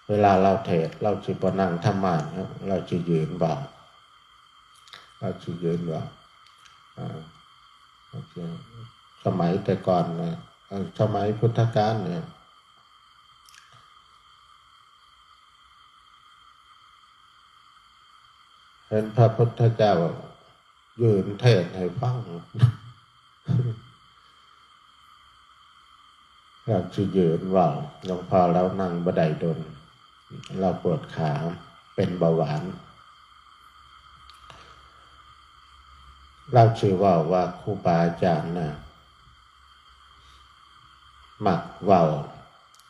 เวลาลาวเทศน์ ลาวสิบ่นั่งธรรมาสน์ครับ ลาวสิยืนเว้า ลาวสิยืนเว้า อ่า สมัยแต่ก่อนนะ เอ่อ สมัยพุทธกาลเนี่ย เห็นพระพุทธเจ้ายืนเทศน์ให้ฟัง ลาวสิยืนเว้า หลวงพ่อลาวนั่งบ่ได้ดน ลาวปวดขา เป็นเบาหวาน ลาวสิเว้าว่าครูบาอาจารย์น่ะ มักเว้า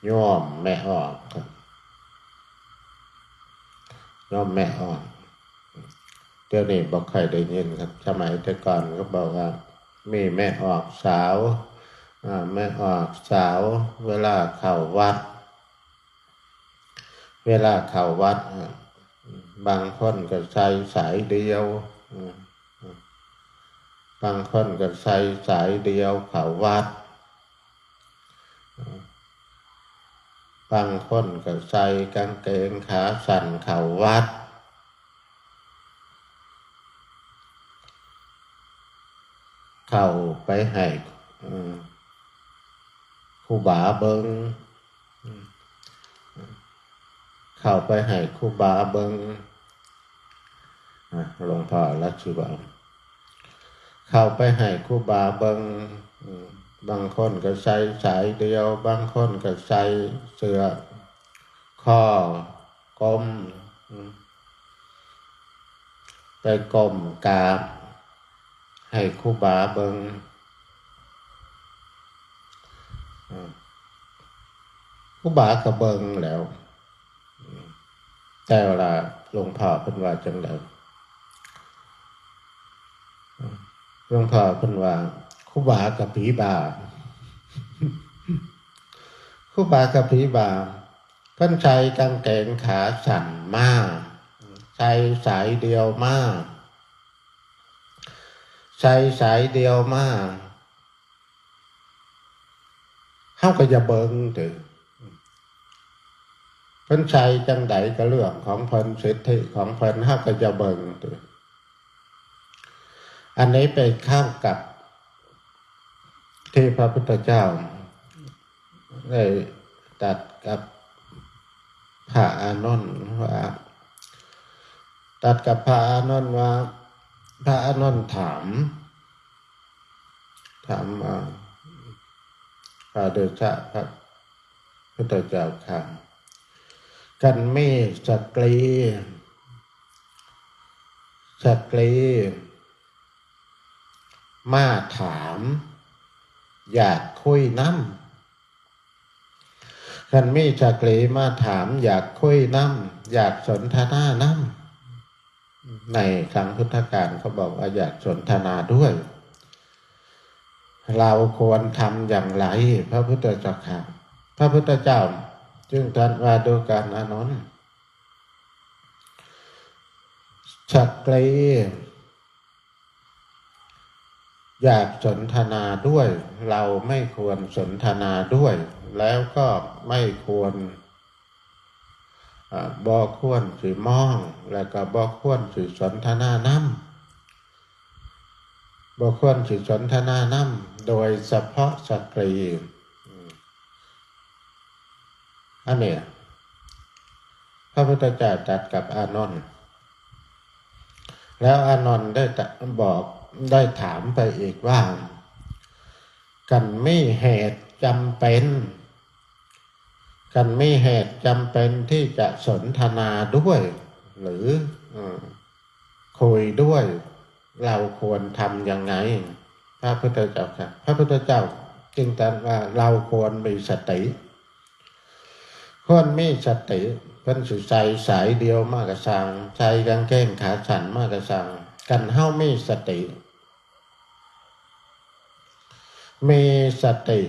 โยมแม่ออกครับ โยมแม่ออก เดี๋ยวนี้บ่ค่อยได้ยินครับ สมัยแต่ก่อนเขาบอกว่า มีแม่ออกสาว อ่า แม่ออกสาว เวลาเข้าวัด เวลาเข้าวัด อ่า บางคนก็ใส่สายเดี่ยว อืม บางคนก็ใส่สายเดี่ยวเข้าวัด บางคนก็ใส่กางเกงขาสั้นเข้าวัด เข้าไปให้ อืม ครูบาเบิ่ง เข้าไปให้ครูบาเบิ่ง อ่ะ หลวงพ่อลาวสิเว้า เข้าไปให้ครูบาเบิ่ง อืม บางคนก็ใส่สายเดี่ยว บางคนก็ใส่เสื้อคอกลม อืม ไปก้มกราบให้ครูบาเบิ่ง อืม ครูบาก็เบิ่งแล้ว อืม แต่ว่าหลวงพ่อเพิ่นว่าจังใด อืม หลวงพ่อเพิ่นว่า ครูบากับผีบ้า ครูบากับผีบ้า เพิ่นใส่กางเกงขาสั้นมา ใส่สายเดี่ยวมา ใส่สายเดี่ยวมา เฮาก็อย่าเบิ่งติ เพิ่นใส่จังใดก็เรื่องของเพิ่น สิทธิของเพิ่น เฮาก็อย่าเบิ่งติ อันนี้ไปเข้ากับที่พระพุทธเจ้าได้ตรัสกับพระอานนท์ว่า ตรัสกับพระอานนท์ว่า พระอานนท์ถาม ถามมา พระเดชะพระพุทธเจ้าข้า คันมีสตรี สตรี มาถาม อยากคุยนำ คันมีสตรีมาถาม อยากคุยนำ อยากสนทนานำ ในครั้งพุทธกาลเขาบอกว่าอยากสนทนาด้วย เราควรทำอย่างไร พระพุทธเจ้าข้า พระพุทธเจ้าจึงตรัสว่า ดูก่อนอานนท์ สตรี อยากสนทนาด้วย เราไม่ควรสนทนาด้วย แล้วก็ไม่ควร อ่า บ่ควรสิมอง แล้วก็บ่ควรสิสนทนานำ บ่ควรสิสนทนานำ โดยเฉพาะสตรี อืม อันเนี้ย พระพุทธเจ้าตรัสกับอานนท์ แล้วอานนท์ได้ตะ-, บอก ได้ถามไปอีกว่า คันมีเหตุจำเป็น คันมีเหตุจำเป็นที่จะสนทนาด้วย หรือ เอ่อ คุยด้วย เราควรทำยังไง พระพุทธเจ้าข้า พระพุทธเจ้าจึงตรัสว่า เราควรมีสติ ควรมีสติ เพิ่นสิใส่สายเดี่ยวมาก็ซ่าง ใส่กางเกงขาสั้นมาก็ซ่าง คันเฮามีสติ มีสติ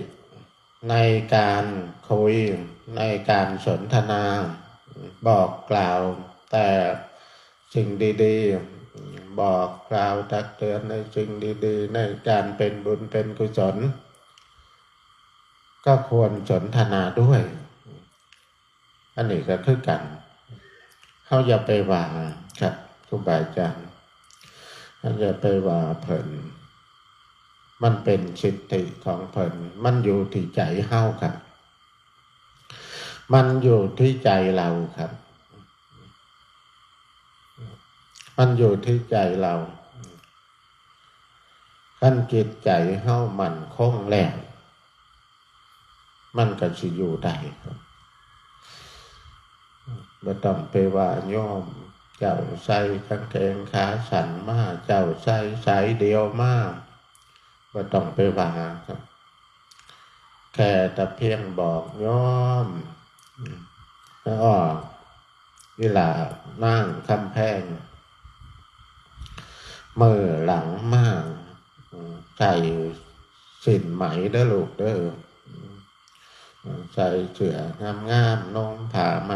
ในการคุย ในการสนทนา บอกกล่าวแต่สิ่งดีๆ บอกกล่าวตักเตือนในสิ่งดีๆ ในการเป็นบุญเป็นกุศล ก็ควรสนทนาด้วย อันนี้ก็คือกัน เฮาอย่าไปว่าครับครูบาอาจารย์ เฮาอย่าไปว่าเพิ่น มันเป็นสิทธิของเพิ่น มันอยู่ที่ใจเฮาครับ มันอยู่ที่ใจเราครับ มันอยู่ที่ใจเรา คันจิตใจเฮามั่นคงแล้ว มันก็สิอยู่ได้ครับ บ่ต้องไปว่าโยม เจ้าใส่กางเกงขาสั้นมา เจ้าใส่สายเดี่ยวมา บ่ต้องไปว่าครับ แค่แต่เพียงบอกโยม อ๋อ อีหล่านางคำแพง มื้อหลังมา ใส่สิ้นไหมเด้อลูกเด้อ ใส่เสื้องามๆ นุ่งผ้าไหม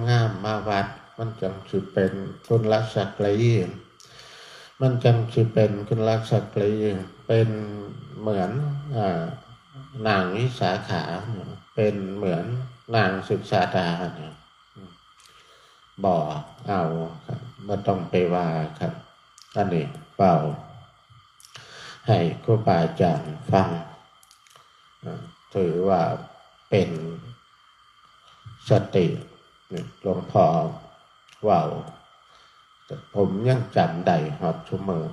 งามๆ มาวัด มันจั่งสิเป็นกุลสตรี มันจั่งสิเป็นกุลสตรี เป็นเหมือน อ่า นางวิสาขา เป็นเหมือนนางสุชาดาเนี่ย บอกเอาครับ บ่ต้องไปว่าครับ อันนี้เว้าให้ครูบาอาจารย์ฟัง อ่า ถือว่าเป็นสติ หลวงพ่อเว้า แต่ผมยังจำได้ฮอดซุมื้อ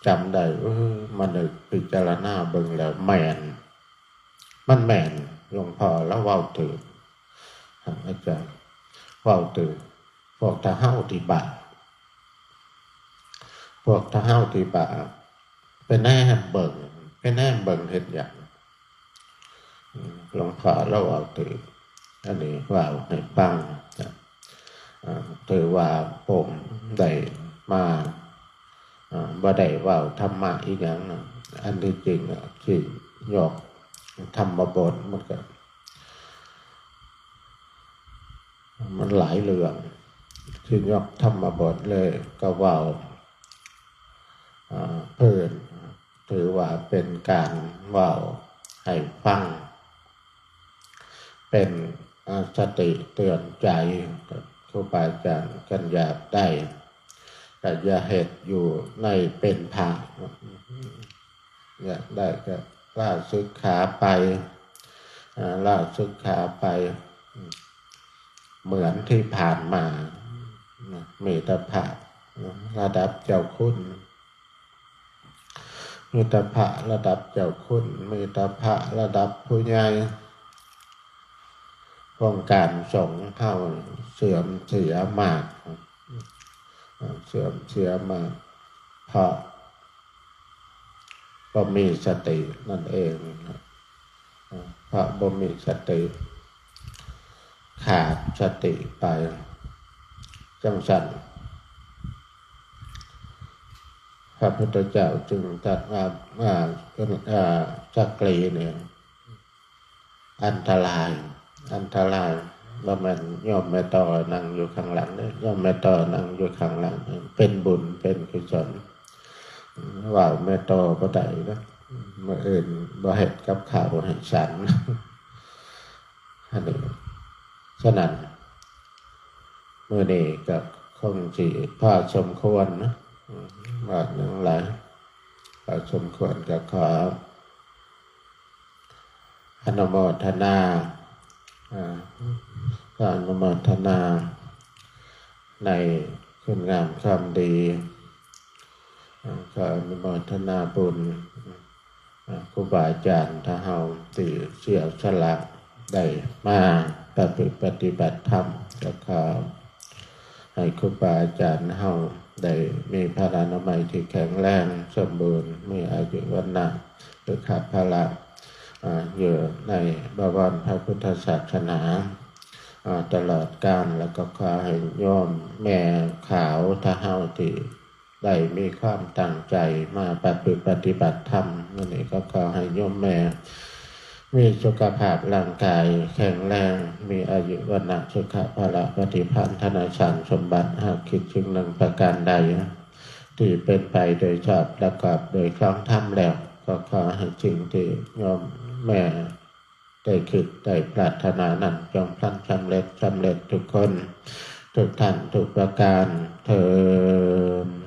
จำได้ เออ มานึกพิจารณาเบิ่งแล้วแม่น มันแม่น หลวงพ่อลาวเว้าถืก อาจารย์เว้าถืก พวกถ้าเฮาที่บ้าน พวกถ้าเฮาที่บ้าน ไปแนมเบิ่ง ไปแนมเบิ่งเฮ็ดหยัง อืม หลวงพ่อลาวเว้าถืก อันนี้เว้าให้ฟังนะ อ่า ถือว่าผมได้มา อ่า บ่ได้เว้าธรรมะอีหยังนะ อันที่จริงอะ สิยกธรรมบทมันก็ มันหลายเรื่อง สิยกธรรมบทเลยก็เว้า อ่า เพิ่น ถือว่าเป็นการเว้าให้ฟัง เป็น อ่า สติเตือนใจ ครูบาอาจารย์คันอยากได้ ก็อย่าเฮ็ดอยู่ในเป็นพระ อยากได้ก็ลาสิกขาไป อ่า ลาสิกขาไป เหมือนที่ผ่านมา มีแต่พระระดับเจ้าคุณ มีแต่พระระดับเจ้าคุณ มีแต่พระระดับผู้ใหญ่ วงการสงฆ์เฮาเสื่อมเสียมาก เสื่อมเสียมาก เพราะบ่มีสตินั่นเอง เพราะบ่มีสติ ขาดสติไป จั่งซั้น พระพุทธเจ้าจึงตรัสว่า อ่า อ่า จักรีเนี่ย อันตราย อันตราย บ่แม่นโยมแม่ต่อนั่งอยู่ข้างหลังเด้อ โยมแม่ต่อนั่งอยู่ข้างหลัง เป็นบุญ เป็นกุศล เว้าแม่ต่อบ่ได้เด้อ มื้ออื่นบ่เฮ็ดกับข้าวให้ฉัน อันนี้ ฉะนั้น มื้อนี้ก็คงสิพอสมควรนะ อืม ว่าหยังหลาย พอสมควรก็ขออนุโมทนา อ่า ขออนุโมทนาในคุณงามความดี อ่า ขออนุโมทนาบุญ อ่า ครูบาอาจารย์ถ้าเฮาที่เสียสละได้มาประพฤติปฏิบัติธรรม ก็ขอให้ครูบาอาจารย์เฮาได้มีพลานามัยที่แข็งแรงสมบูรณ์ มีอายุวรรณะสุขะพละ อ่า อยู่ในบวรพระพุทธศาสนา อ่า ตลอดกาล แล้วก็ขอให้โยมแม่ขาวถ้าเฮาที่ ได้มีความตั้งใจมาประพฤติปฏิบัติธรรม มื้อนี้ก็ขอให้โยมแม่ มีสุขภาพร่างกายแข็งแรง มีอายุวรรณะสุขะพละปฏิภาณธนสารสมบัติ หากคิดสิ่งหนึ่งประการใด ที่เป็นไปโดยชอบประกอบโดยครองธรรมแล้ว ก็ขอให้สิ่งที่โยมแม่ ได้คิดได้ปรารถนานั้น จงพลันสำเร็จ สำเร็จทุกคน ทุกท่าน ทุกประการเทอญ